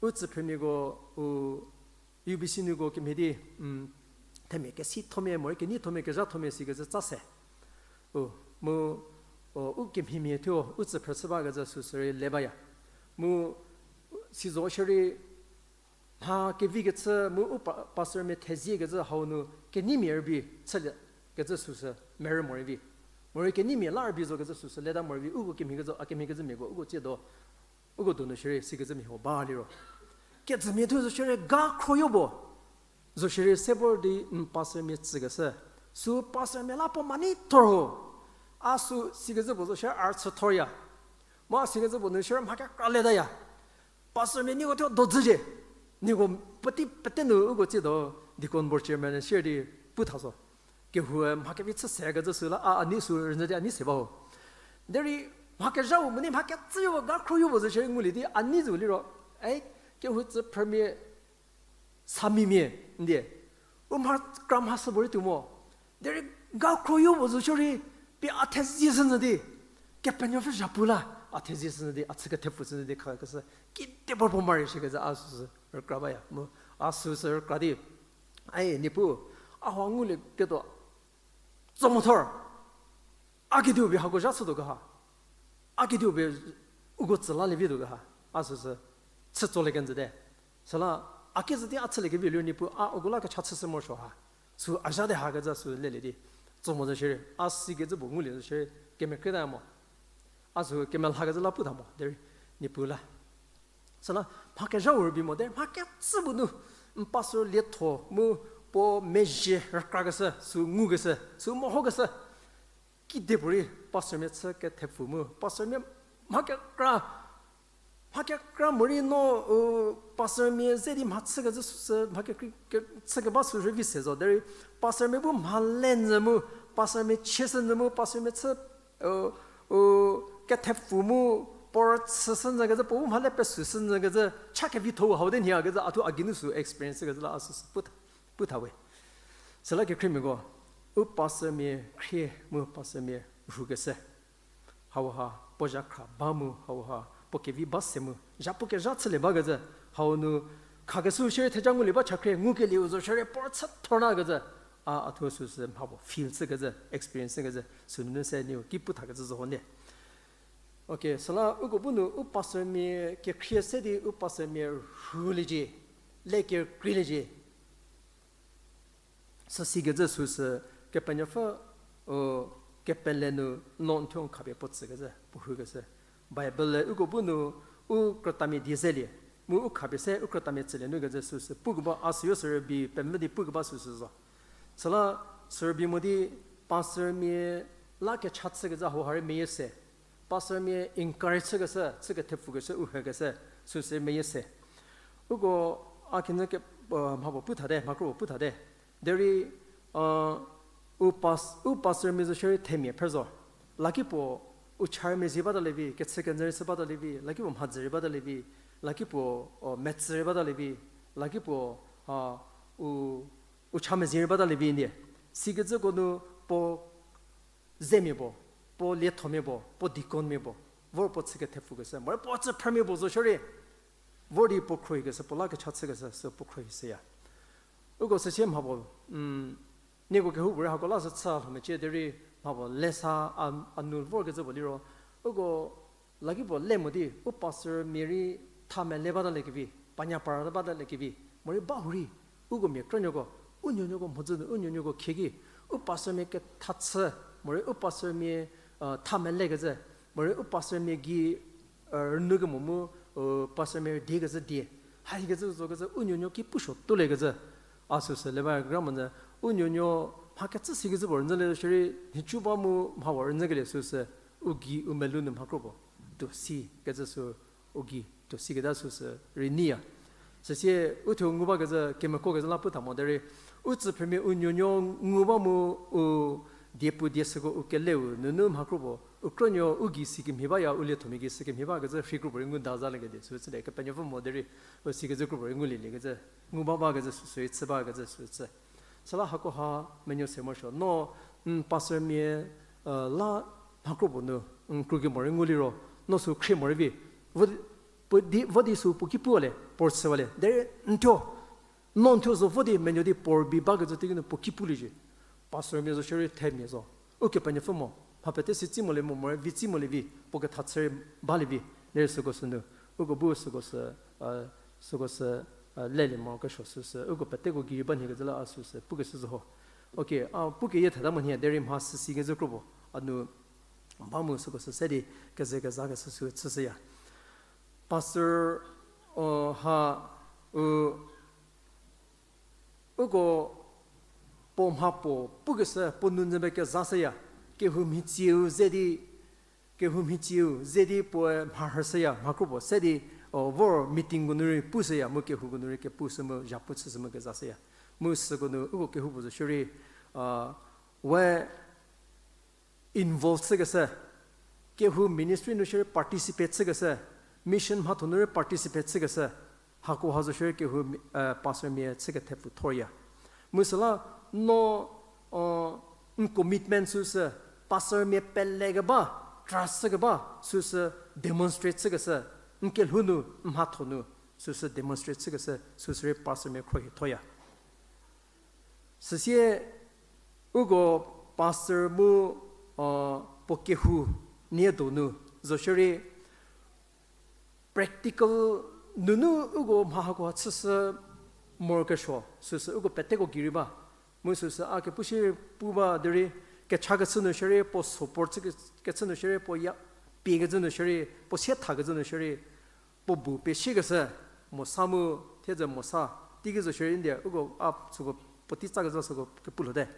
u tsüphrümiako, u U B C nuko kemhie di, themia kesithomia morei keneithomia kezhathomia sikecü tsa se. U, mu, u kemhiemia thuo, u tsüphrü chü bakecü süsü rei le baya. Mu, sizo shierei, mha kevi kechü mu u pa-, pastormia theziekecü hau nu keneimia rübei chülie kecü süsü merü morei vi. Morei keneimia la rübei zokecü süsü leta morei vi, uko kemhie kecü, a kemhie kecümiako, uko tsiedo, uko donu shierei sikecümia hau ba liro. Kejümia thuo zo shierei ga khroyo puo. Zo shierei se vor di n pastormia tsükeshü. Sü pastormia la puo mani thor ho. A sü sikecü puo zo shierei a rüchü thorya. Mu a sikecü puo nu shierei mha kekra letaya. Pastormia nieko thuo dodzücie. Nieko puotei pete nu uko tsiedo deacon board chairman share di pu tha zo. Kehoue mha kevi chü sekecü süla a, a nei sü rünyü di a nei se ba ho. Derei mha kezhau mo nei mha kecüyo puo ga khroyo puo zo shierei ngulie di a nei zo liro. Ei, kehou tsüphrümia samimia, ndie. U mha kra mhasü puorei tuo mo. Derei ga khroyo puo zo shierei, pie a thezie shünyü di. Kepenuopfü zhapu la, a thezie shünyü di, a chü kethepfu shünyü di khakeshü. Kide puo puo mari shikecü a süsü rükra baya. Mu, a süsü rükra di. Ai, Niepuu, a hau ngulieketuo tso mo thor. A kediu pie hako zha chütuo keha. A kediu pie uko tsü lalie vituo keha. A süsü chü tsolie kenjüte. Süla, a kezü di a chüliekevi liro Niepuu a uko la kecha chüshü morosuo ha. Sü a zha de hakecü sü lelie di. Tso mo zo shierei, a sikecü puo ngulie zo shierei, kemekrietaya mo. A sü kemelhakecü la pu tha mo, derei Niepuu la. Süla, mha kezhau rübei mo, derei mha kecü puo nu, n pastor lietho mu puo mezhie rükrakeshü, sü ngukeshü, sü mehokeshü. Kide puorei pastormia chü kethepfu mu, pastormia mha kekra, mha kekra morei no, u, pastormia ze di mha chükecü süsü, mha kekra ke-, chükeba süsü vi se zo, derei pastormia bu mha le nyü mu, pastormia chieshü nyü mu, pastormia chü, u, u, kethepfu mu, puo rüchüshü nyükecü, puo bu mha le pesüshü nyükecü, cha kevitho hau de nhie kecü, a thuo a geinu sü experience kecü la a süsü pu tha, pu tha we. Süla kekhriemiako, u pastormia khrie mu pastormia rhukeshü. Hauha, puo zhakhra ba mu, hauha, puo kevi ba se mu, zhapu kezha chülie bakecü, hau nu, khakeshü shierei theja ngulie ba chakhrie, ngukelieu zo shierei puo rüchü thornakecü, a, a thuo süsü mha puo feel chükecü, experience kecü, sünunu se niu ki pu thakecü zo ho nie. Okay, süla uko bu nu u pastormia kekhrie se di u pastormia rhuliecie, le kekreiliecie. Süsikecü süsü Kepenuopfü, u, kepele nu no n thuo n khapie puo tsükecü, puo rhukeshü. Bible-e uko bu nu u krütamia die zelie, mu u khapie se u krütamia tsülie nukecü süsü pukeba a süyo sürübei pemvü di pukeba süsü zo. Süla sürübei mo di pastormia la kecha chükecü hauha rei meyie se. Pastormia encourage chükeshü, chü kethepfukeshü, u hekeshü, süsü meyie se. Uko a khinhie ke, mha puo pu thate, mha kro puo pu thate. Derei, u pas-, u pastormia zo shierei themia phrü zo. Lakipuo u charmia zie batalie vi, kechü kenyü rei chü batalie vi, lakipuo mhadzü rei batalie vi, lakipuo, metsü rei batalie vi, lakipuo, u, u chamia zie rei batalie vi ndie. Sikecüko nu puo zemia puo, puo liethomia puo, puo deaconmia puo, vor puo chü kethepfukeshü, morei puo tsüphrümia puo zo shierei, vor di puo khruohikeshü, puo la kecha chükeshü, sü puo khruohishüya. Uko süsie mha puo, nieko kehoupuorei hako la sü chü lhomecie derei mha puo lesa a, a nu vorkecü puo liro, uko lakipuo le mo di, u pastormia rei tha mele bataliekevi, panya para bataliekevi, morei ba hurei, uko mia krünuoko, u nuonuoko mhodzü nu, u nuonuoko khieki, u pastormia ketha chü, morei u pastormia, tha melekecü, morei u pastormia gei, rünu kemo mu, pastormia rüdiekecü die, haikecü zokecü u nuonuo ki pusuo tuoliekecü, a süsü le ba gra monyü, u nuonuo mha kecü sikecü puo rünyülie shierei, nhicu ba mu mha puo rünyükelie süsü, u gei u melou nu mha kro puo tuo si kecü sü, u gei tuo siketa süsü rei neiya. Süsie u thuo ngu bakecü, kemekokecü la pu tha mo derei, u tsüphrümia u nuonuo ngu ba mu u diepu die süko u keleu nunu mha kropuo, u krünuo u gei sikemhie baya, u liethomia gei sikemhie ba kecü rhi kropuo rei ngu da za liekedi sü chülie, Kepenuopfü mo derei, u sikecü kropuo rei ngulieliekecü, ngu ba bakecü süsü rei chü bakecü sü chü. Süla hakoha menuo se morosuo, no, n pastormia, la mha kropuo nu, n krukemo rei nguliro, no sü khrie morei vi, vo di, vo di sü puo ki puwalie, puo chüwalie, derei n thuo, no n thuo zo vo di menuo di puo rübei bakecü teiki nu puo ki pulie zhie. Pastormia zo shierei themia zo. Ukepenuopfü mo, mha pete si tsi molie mo, morei vi tsi molie vi, puo ketha chü rei balie vi, derei süko sünu, uko bu süko sü, süko sü, lelie morokesuo süsü, uko peteko gei rei ba nhiekecü la a süsü pukeshü zo ho. Okay, a pukeyie thata mo nhie, derei mha süsi kecü kropuo, a nu ba mu süko sü se di, keze kezakeshü sü chüshüya. Pastor, ha, u, uko puo mha puo pukeshü, puo nounyü be kezashüya, kehou mhitsieu ze di, kehou mhitsieu ze di puoe mharhüshüya, mha kropuo se di, vor meetingko nu rei pushüya, mu kehouko nu rei kepushü mu zhapu chüshü mu kezashüya. Mu süko nu uko kehoupuo zo shierei, we involve chükeshü, kehou ministry nu shierei participate chükeshü, mission mhatho nu rei participate chükeshü, hakoha zo shierei kehou, pastormia chü kethepfu thorya. Mu süla no, n commitment süsü, pastormia pelekeba, trust chükeba süsü demonstrate chükeshü, n kelhou nu, n mhatho nu, süsü demonstrate chükeshü süsü rei pastormia khruohi thoya. Süsie uko pastor mu, puo kehou nie donu zo shierei practical nunu uko mha hakoha chüshü morokesuo süsü uko peteko gei rei ba. Mu süsü a kepu shierei pu ba derei, kechakechü nu shierei, puo support chü ke-, kechü nu shierei, puo ya, piekecü nu shierei, puo siethakecü nu shierei, puo bu pesiekeshü, mosa mu, thiedzü mosa, teiki zo shierei ndie uko a süko puotei tsakezha süko kepu lhote.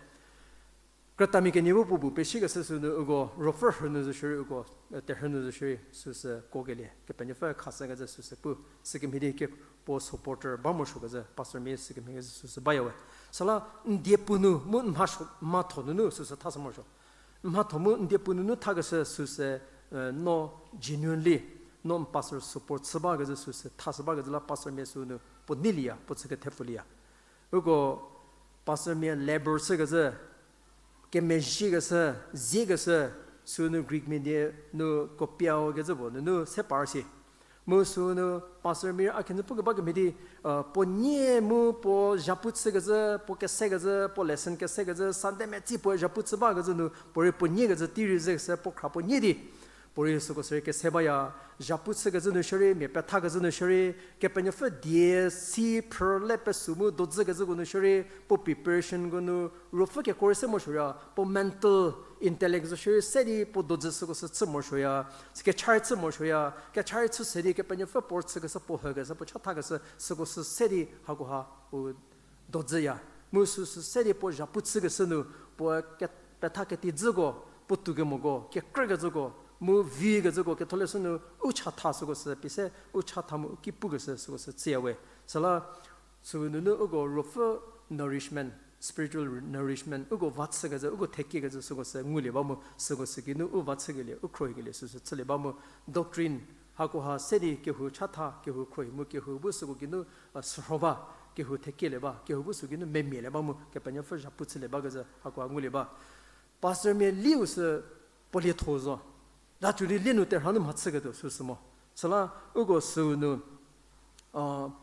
Krütamia kenie bu puo bu pesiekeshü sünu uko ruopfü rhünu zo shierei uko, terhünu zo shierei süsü kokelie, Kepenuopfü khashükecü süsü pu, sükemhie di ke puo supporter ba morosuokecü, pastormia sükemhie kezhü süsü bayawe. Süla n diepu nu mu n mha, mhatho nunu süsü thashü morosuo. N mhatho mu n diepu nunu thakeshü süsü, no genuinely, no n pastor support chü bakezhü süsü thashü bakezhü la pastormia sünu puo neilieya, puo chü kethepfulieya. Uko pastormia labor chükezhü, kemezhiekeshü, ziekeshü, sünu Greek mia die nu kopiao kecü puo nunu se par si. Mu sünu pastormia a khenü pukeba kemhie di, puo nie mu puo zhapu chükezhü, puo kesekecü, puo lesson kesekecü, Sunday metsi puo zhapu chü bakezhü nu puorei puo niekecü tei rei zekeshü puo khra puo nie di. Puorei süko sürei kese baya, zhapu chükezhü nu shierei, mia pethakezhü nu shierei, Kepenuopfü die si phrüle pesu mu dodzükecüko nu shierei, puo preparationko nu, ruopfü kekuo rei se morosuoya, puo mental, intellect zo shierei se di puo dodzü süko sü chü morosuoya, sü kecha rei chü morosuoya, kecha rei chü se di Kepenuopfü puo chükeshü, puo hükeshü, puo chathakeshü, süko sü se di hakoha u dodzüya. Mu süsü se di puo zhapu chükeshü nu, puo ke-, petha ketijüko, puo toukemoko, kekrükecüko, mu vikecüko, ketholeshü nu u chatha süko sü pie se, u chatha mu u ki pukeshü süko sü chüyawe. Süla, sünunu uko ruopfü nourishment, spiritual nourishment, uko va chükecü, uko thekiekecü süko sü ngulie ba mu, süko sü geinu u va chükelie, u khruohikelie süsü chülie ba mu, doctrine, hakoha se di kehou chatha, kehou khruohi mu kehou bu süko geinu, sürho ba, kehou thekielie ba, kehou bu sü geinu memielie ba mu, Kepenuopfü zhapu chülie bakezhü hakoha ngulie ba. Pastormia liu sü puo lietho zo. Laculi lie nu terha nu mha chüketuo süsü mo. Süla uko sünu,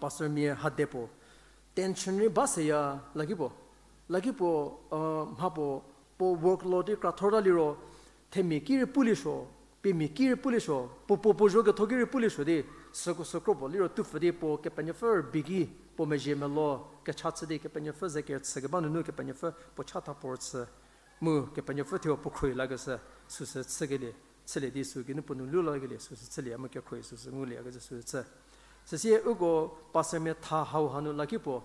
pastormia hade puo tension rei ba seya lakipuo. Lakipuo, mha puo, puo workload rei krathor ta liro, themia ki rei puliesuo, piemia ki rei puliesuo, puo puo puo zho ketho ki rei puliesuo di, süko sükro puo liro tupfü di puo Kepenuopfü rübei ki, puo mezhie melo kecha chü di Kepenuopfü ze kerüchü keba nunu Kepenuopfü puo chatha puo rüchü, mu Kepenuopfü thuo puo khruohi lakeshü süsü chükelie, chülie di sü geinu puo nou lu lakelie süsü chülie mu kekhruohi süsü ngulie kecü süsü chü. Süsie uko pastormia tha hau hanu lakipuo,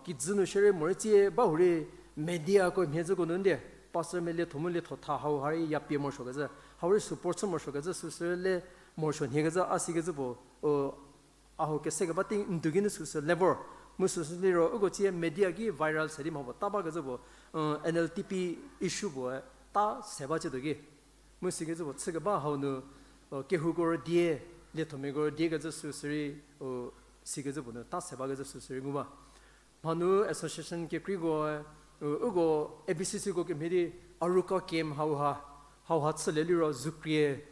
kijü nu shierei morei tsie ba hurei mediako mhie züko nu ndie, pastormia lietho mu lietho tha hau ha rei ya pie morosuokecü, hau rei support chü morosuokecü süsü le morosuo nhiekecü a sikecü puo, a hau kese keba tei n du geinu süsü level Mu süsü liro uko tsie media ki viral se di mha puo ta bakecü puo, NLTP issue puoe ta se ba chütuo ki. Mu sikecü puo chükeba hau nu, kehouko rüdie, liethomiako rüdiekecü süsü rei, sikecü puo nu ta se bakecü süsü rei ngu ba. Mhanu association kekreiko, uko ABCCko kemhie di, Aruka camp hauha, hauha chülie liro zukrie,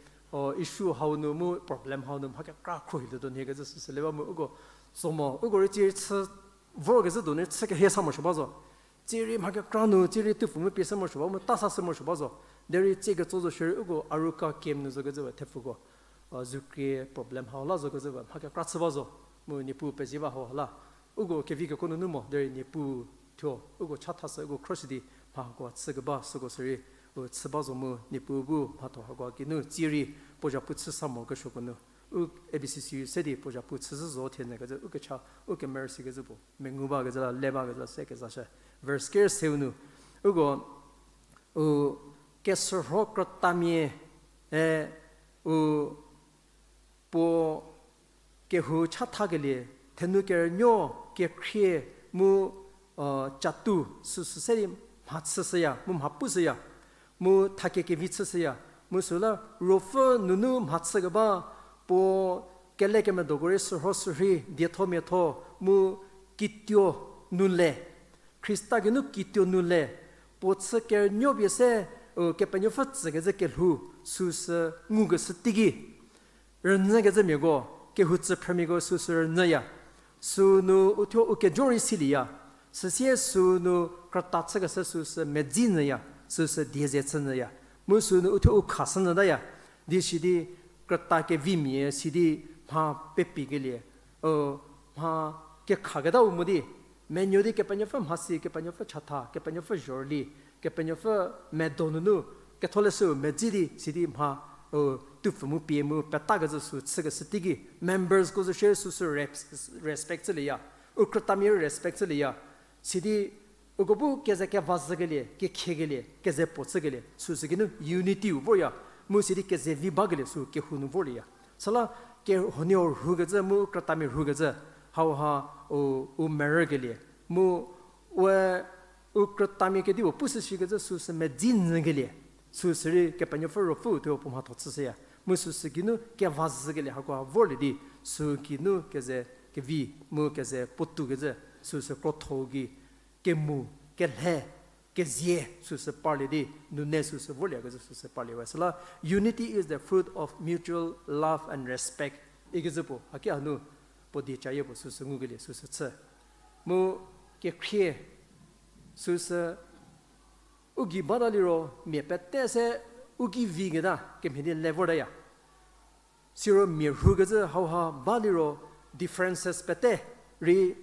issue hau nu mu problem hau nu mha kekra khruohilietuo nhiekecü süsü le ba mu uko tso mo, uko rei tsie rei chü vorkezhü donu chü kehie sa morosuo ba zo. Tsie rei mha kekra nu, tsie rei tupfü mu pie se morosuo ba mu ta sa se morosuo ba zo. Derei tsie ketso zo shierei uko Aruka camp nu zokecü we thepfuko, zukrie problem hau la zokecü we mha kekra chü ba zo. Mu Niepuu pezie ba hau la. Uko kevi keko nunu mo, derei Niepuu thuo, uko chathashü, uko khroshü di mha hakoa chükeba süko sürei, u chü ba zo mu Niepuu bu mhatho hakoa geinu tsie rei puo zhapu chü sa morokesuoko nu, u ABCC se di puo zhapu chüzhü zo thie nyü kecü, u kecha, u kemerü sikecü puo mengu bakecü la, le bakecü la se kezashü. Verse ker seu nu, uko, u kesürho krütamia, e, u puo kehou chathakelie, thenu kerünuo, kekhrie, mu, catu, süsü se di mha chüshüya, mu mha pushüya, mu thakie kevi chüshüya, mu süla ruopfü nunu mha chükeba, puo kelekemedoko rei sürho sürhei, dietho miatho, mu kituo nu le. Khrista geinu kituo nu le, puo chü kerünuo pie se, Kepenuopfü tsükecü kelhou, süsü ngukeshü teiki. Rünyükecümiako, kehou tsüphrümiako süsü rünyüya. Sünu uthuo u kejo rei silieya. Süsie sünu krüta chükeshü süsü medzi nyüya, süsü die ze chü nyüya. Mu sünu uthuo u khashü nyütaya. Di sidi krüta kevimia sidi mha pepikelie, mha kekhaketau mo di, menuo di Kepenuopfü mhasi, Kepenuopfü chatha, Kepenuopfü zhorüli, Kepenuopfü medo nunu, ketholeshü medzi di sidi mha, tupfü mu pie mu petakecü sü chükeshü teiki, membersko zo shierei süsü respect chülieya, u krütamia rei respect chülieya, sidi uko bu keze kevazhükelie, kekhiekelie, keze puo chükelie, süsü geinu unity-u vorya, mu sidi keze vi bakelie sü kehou nu vorlieya. Süla kehonieu rhukecü mu krütamia rhukecü, hauha u, u merükelie, mu we u krütamia kedipuo pushü shikecü süsü medzi nyükelie, süsü rei Kepenuopfü Ruopfüu thuo puo mhatho chüshüya. Mu süsü geinu kevazhükelie hakoha vorlie di, sü geinu keze kevi mu keze puotoukecü, süsü krotho-u gei, kemu, kelhe, kezie, süsü parlie di, nune süsü vorliekecü süsü parlie we. Süla, unity is the fruit of mutual love and respect ikecü puo haki hanu puo die cayie puo süsü ngukelie süsü chü. Mu kekhrie süsü u gei bata liro mia pete se u ki viketa kemhie di le vortaya. Siro mia rhukecü hauha ba liro differences pete rei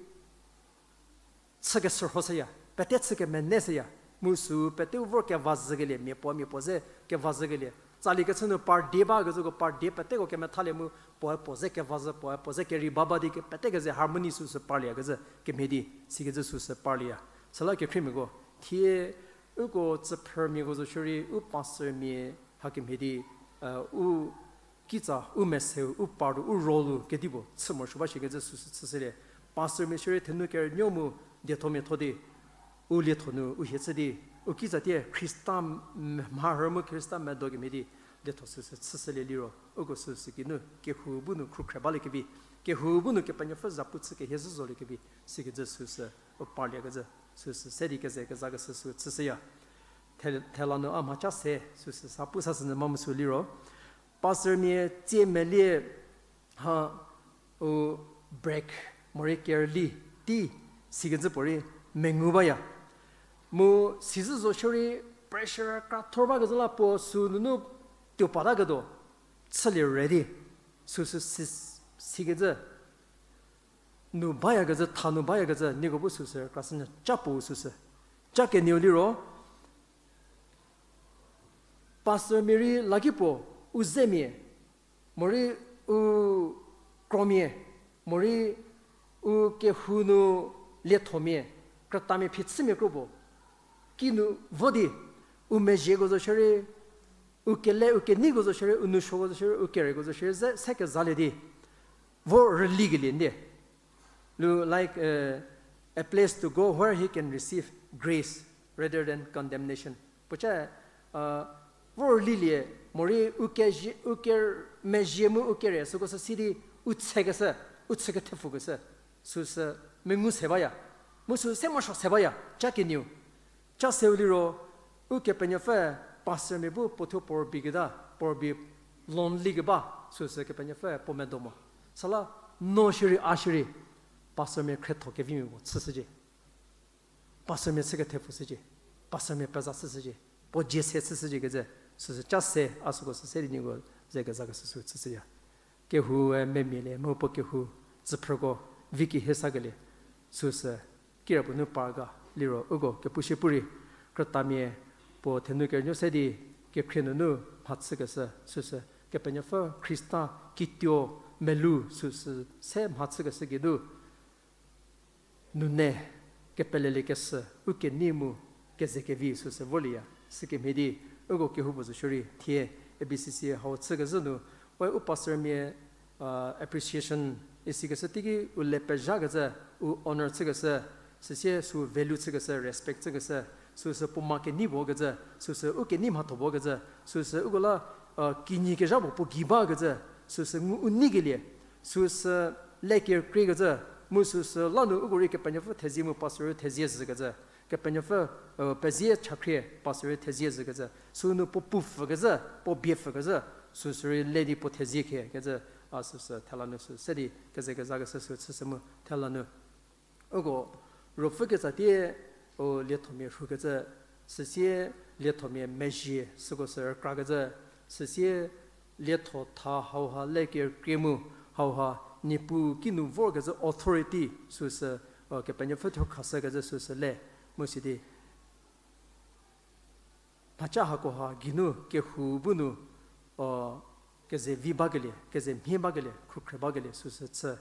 chü kesürhoshüya, pete chü kemene shüya, mu sü pete u vor kevazhükelie, mia puo mia puo ze kevazhükelie. Tsali kechü nu party bakecüko party peteko kemethalie mu puoe puo ze kevazhü, puoe puo ze kerei baba di ke pete keze harmony süsü parlieyakecü kemhie di, sikecü süsü parlieya. Süla kekhriemiako, thie uko tsüphrümiako zo shierei, u pastormia hakemhie di, u kitsa, u meseu, u part-u, u role-u kedipuo chü morosuo ba shikecü süsü chüshülie. Pastormia shierei thenu kerünuo mu diethomiatho di, u lietho nu u hie chü di, u kitsa tie Khrista mharhü mu Khrista medo kemhie di, lietho süsü chüshülie liro, uko süsü geinu kehou bu nu khrukhre baliekevi, kehou bu nu Kepenuopfü zapu chü kehie zhü zoliekevi, sikecü süsü u parliekecü, süsü se di keze kezakeshü sü chüshüya. The-, thela nu a mhaca se süsü sa pu sashünyü ma mu sü liro, pastormia tsie melie ha u break morei kerüli tei sikecü puorei mengu baya. Mu sizhü zo shierei pressure krathor bakezhü la puo sü nunu tuo pataketuo chülie ready. Süsü si-, sikecü nu bayakecü, tha nu bayakecü, nieko bu süsü krashünyü ca puo süsü. Ca kenieu liro, pastormia rei lakipuo, u zemia, morei u kromia, morei u kehou nu liethomia, krütamia phichümia kro puo kinu vo di, u mezhieko zo shierei, u kele u keneiko zo shierei, u nousuoko zo shierei, u kereko zo shierei ze se kezalie di vo rülikelie ndie. Lu like, a place to go where he can receive grace rather than condemnation. Puoca, uh, vor lilie, morei u ke, u ke mezhie mu u kere süko sü si di u tsekeshü, u tsekethepfukeshü, süsü mengu se baya, mu sü se morosuo se baya, ca kenieu. Ca seu liro, Ukepenuopfü pastormia bu puo thuo puo rübei keta, puo rübei lonely keba, süsü Kepenuopfü puo medo mo. Süla no shierei a shierei, pastormia khrietho kevimia puo chüshücie. Pastormia chü kethepfu shücie. Pastormia peza chüshücie. Puo dzie se chüshücie kecü, süsü ca se a süko sü se di nieko ze kezakeshü sü chüshüya. Kehoue memialie mu puo kehou tsüphrüko vi kehie sakelie, süsü kirapuo nu par ga liro uko kepu shie pu rei, krütamia puo thenu kerünuo se di kekhrie nunu mhachükeshü süsü Kepenuopfü Khrista kituo melou süsü se mhachükeshü geinu nune kepeleliekeshü u kenei mu keze kevi süsü vorlieya. Sükemhie di uko kehoupuo zo shierei thie A B C C hau chükezhü nu, we u pastormia, uh, appreciation isikeshü teiki u le pezhakecü, u honour chükeshü, süsie sü value chükeshü, respect chükeshü, süsü puo ma kenei puo kecü, süsü u kenei mhatho puo kecü, süsü uko la, uh, kinyi kezha puo puo gei bakecü, süsü ngu u neikelie, süsü le kerükriekecü, mu süsü la nu uko rei Kepenuopfü thezie mu pastor rei thezie zhükecü, Kepenuopfü, uh, pezie chakhrie pastor rei thezie zhükecü, sünu puo pupfükecü, puo biepfükecü, süsü rei le di puo thezie khiekecü, a süsü thela nu sü se di keze kezakeshü sü chüshü mu thela nu uko ruopfü ketsatie, u liethomia rhukecü, süsie liethomia mezhie süko sü rükrakecü, süsie lietho tha hauha le kerükrie mu hauha Niepuu kinu vorkecü authority süsü, uh, Kepenuopfü thuo khashükecü süsü le mu sidi mhaca hakoha geinu kehou bu nu, uh, keze vi bakelie, keze mhie bakelie, khrükhre bakelie süsü chü,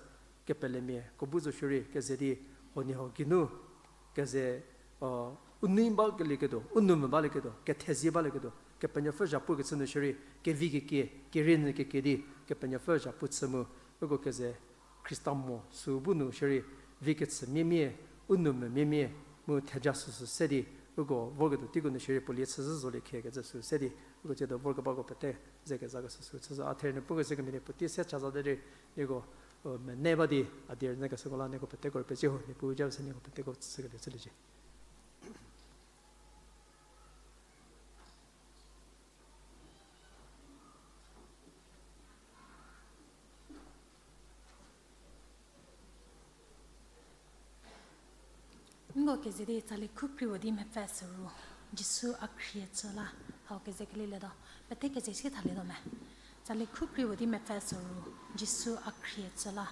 kepelemia ko bu zo shierei keze di huoniehuo geinu keze, uh, u nei bakelieketuo, u nou mvü balieketuo, kethezie balieketuo, Kepenuopfü zhapu kechü nu shierei kevi kekie, kerie nyü kekie di Kepenuopfü zhapu chü mu uko keze Khrista mo sü bu nu shierei vi kechü miemia, u nou mvü miemia, mu theja süsü se di uko vorketuo teiko nu shierei puo lie chüzhü zolie khiekecü sü se di uko tsiedo vorkebako pete ze kezakeshü sü chüzhü. A therü nu pukeshü kemhie di puotei se cha za derei nieko, uh, mene ba di a die rünyükeshüko la nieko peteko rei pecie ho, Niepuu japie se nieko peteko tsükelie chüliecie. Nko keze di tsali khukriwo di mepfü süru, Jisu a khrie chü la, hau keze kelilietuo, pete keze si thalietuo me. Tsali khukriwo di mepfü süru, Jisu a khrie chü la.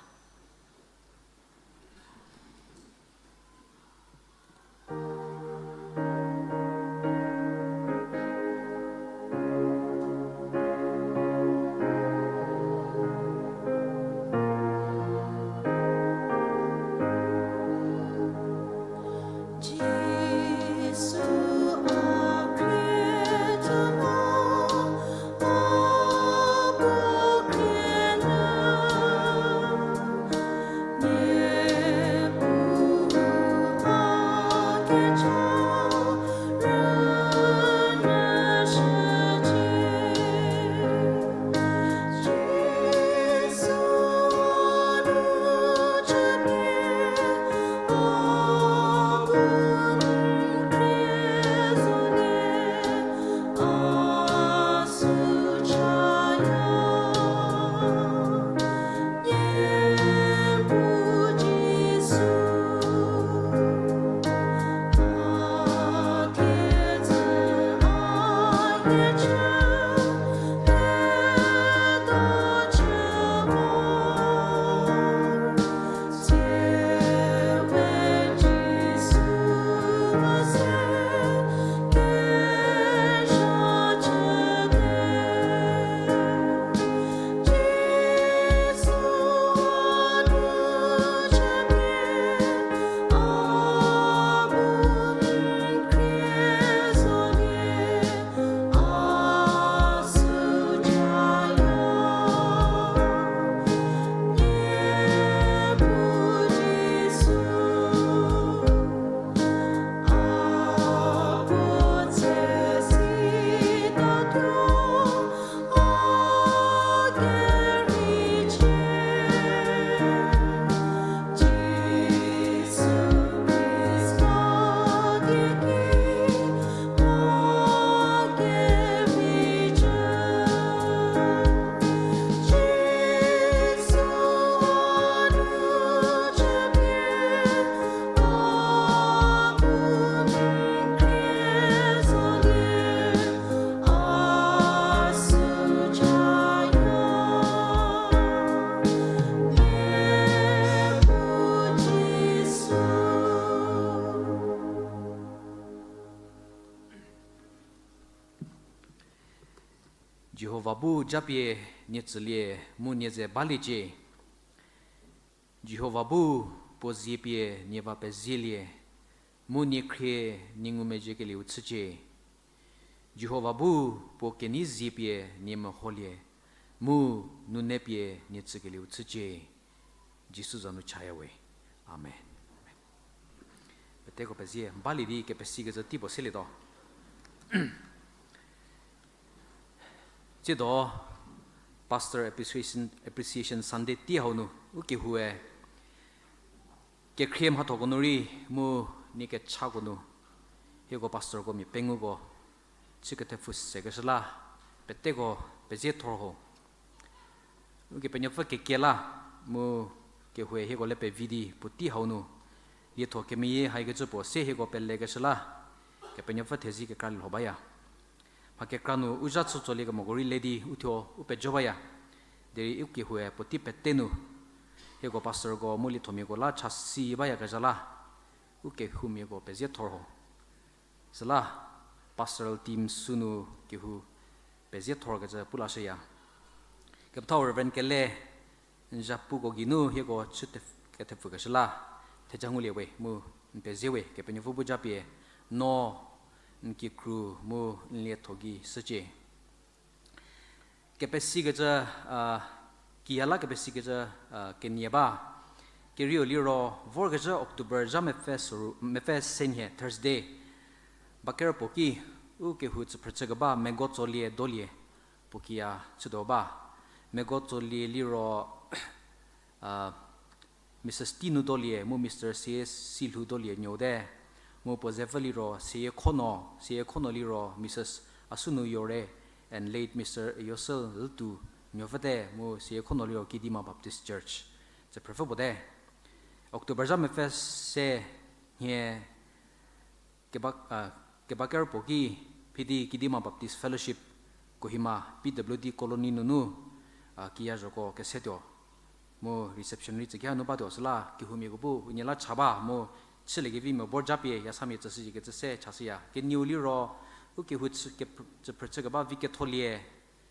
Jihova bu japie nie tsülie, mu nie ze baliecie. Jihova bu puo zie pie nie va pezielie, mu nie khrie nie ngumezhiekelieu chücie. Jihova bu puo kenei zie pie nie meholie, mu nune pie nie tsükelieu chücie. Jisu za nu chaya we. Amen. Peteko pezie, balie di kepesikecü tei puo selietuo. Tsiedo Pastor Appreciation, Appreciation Sunday tei hau nu, u kehoue kekhrie mhathoko nu rei mu nie kechako nu, hieko pastorko mia penguko chü kethepfü sekeshü la, peteko pezie thor ho. Ukepenuopfü kekie la, mu kehoue hieko le pevi di puotei hau nu lietho kemeyie haikecü puo se hieko pelekeshü la, Kepenuopfü thezie kekra lielho baya. Mha kekra nu u zha chü tsolie kemoko rei le di uthuo u pejo baya. Derei u kehoue puotei pete nu hieko pastorko mu liethomiako la chasi bayakezha la, u kehoumiako pezie thor ho. Süla pastoral team sünu kehou pezie thorkecü pu lashüya. Kepethau Reverend Kele n zhapuko geinu hieko chü te-, kethepfükeshü la theja ngulie we mu n pezie we. Kepenuopfü bu japie no n kikru mu n lietho gei shücie. Kepesikecü, a, kiya la kepesikecü, a, kenie ba. Kerieu liro vorkezhü October zha mepfü soru, mepfü se nhie Thursday. Baker puo ki u kehou tsüphrü chükeba Mego Tsolie Dolie puo kiya chütuo ba. Mego Tsolie liro, a, Mrs Tinu Dolie mu Mr Seyie Silhou Dolie nuote. Mu puo zepfü liro Seyie Khono, Seyie Khono liro Mrs Asunu Yore and late Mr Yosel Ltu nuopfüte, mu Seyie Khono liro Kidima Baptist Church tsüphrüpfü puote. October zha mepfü se nhie keba, a, kebaker puo ki phidi Kidima Baptist Fellowship Kohima P W D Colony nunu, a, kiya zhoko kesetuo. Mu reception rei tsükia nu batuo süla kehoumiako bu unie la cha ba mu chüliekevi mia bor japie yasamia tsüshücie kecü se chashüya. Kenieu liro u kehou chü-, kepr-, tsüphrü chükeba Viketholie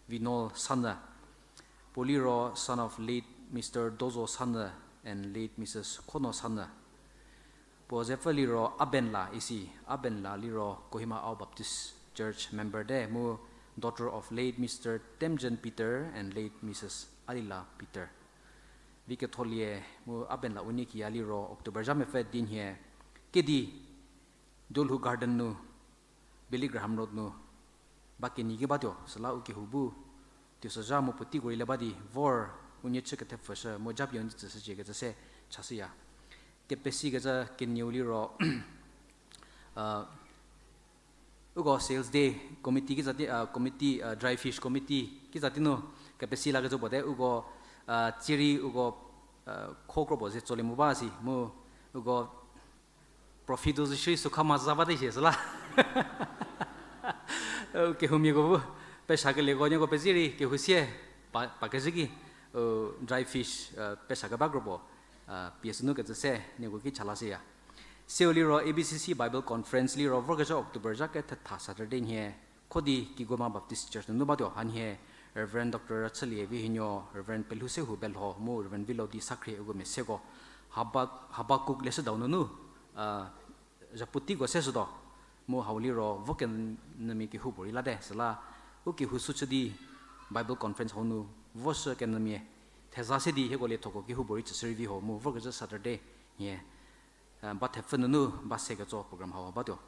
Vinol Sanyü. Puo liro son of late Mr Dozo Sanyü and late Mrs Khono Sanyü. Puo zepfü liro Abenla isi, Abenla liro Kohima Ao Baptist Church member te mu daughter of late Mr Temjen Peter and late Mrs Alila Peter. Viketholie mu Abenla unie kiya liro October zha mepfü di nhie kedi Dolhu Garden nu, Billy Graham Road nu ba kenie ki batuo süla u kehou bu tuo sü zha mu puoteiko rei le ba di vor unie chü kethepfüshü mu japie unie tsüshücie kecü se chashüya. Kepesikecü kenieu liro, a, uko sales day committee kiza ti, a, committee, a, dry fish committee kiza ti nu kepesi lakecü puo te uko, a, tsierei uko, a, kho kro puo ze tsolie mo ba si mu uko profit-u zü shierei sükha ma za bate shie süla. Kehoumiako bu pesakelieko nieko pezie rei kehou sie pa, pa kezhü ki, dry fish, a, pesakeba kro puo, a, pie sünu kecü se nieko ki chalashüya. Seu liro A B C C Bible Conference liro vorkezhü October zha kethetha Saturday nhie khodi Kigoma Baptist Church nunu batuo. Hanhie Reverend Doctor Rachülie Vihinuo, Reverend Pelhusehou Belho mu Reverend Vilodi Sakhrie uko mia seko Haba-, Habakuk leshüdau nunu, a, zhaputeiko seshütuo. Mu hau liro vo kenyümia kehoupuorei late süla u kehou sü chü di Bible Conference hau nu voshü kenyümia theza se di hieko liethoko kehoupuorei tsüshü rei vi ho mu vorkezhü Saturday nhie, a, ba thepfü nunu ba se ketso program hau batuo.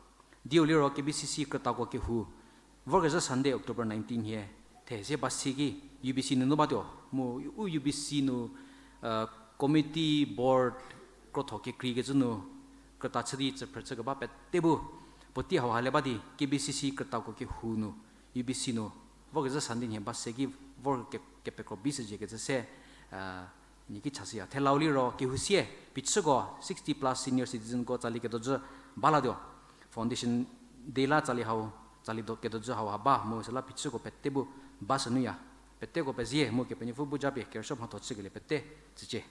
Diu liro K B C C krütako kehou vorkezhü Sunday October nineteen nhie thezie ba se ki U B C nunu batuo mu u U B C nu, a, committee board krotho kekreikecü nu krüta chü di tsüphrü chükeba pete bu puotei hau ha le ba di K B C C krütako kehou nu U B C nu vorkezhü Sunday nhie ba se ki vor ke-, kepekro bi shüzie kecü se, a, nie ki chashüya. Thelau liro kehou sie phichüko sixty plus senior citizenko tsali kedojü ba latuo. Foundation day la tsali hau, tsali do-, kedojü hau ha ba mu süla phichüko pete bu ba shünuya. Peteko pezie mu Kepenuopfü bu japie kerüsuo mhatho chükelie pete tsücie.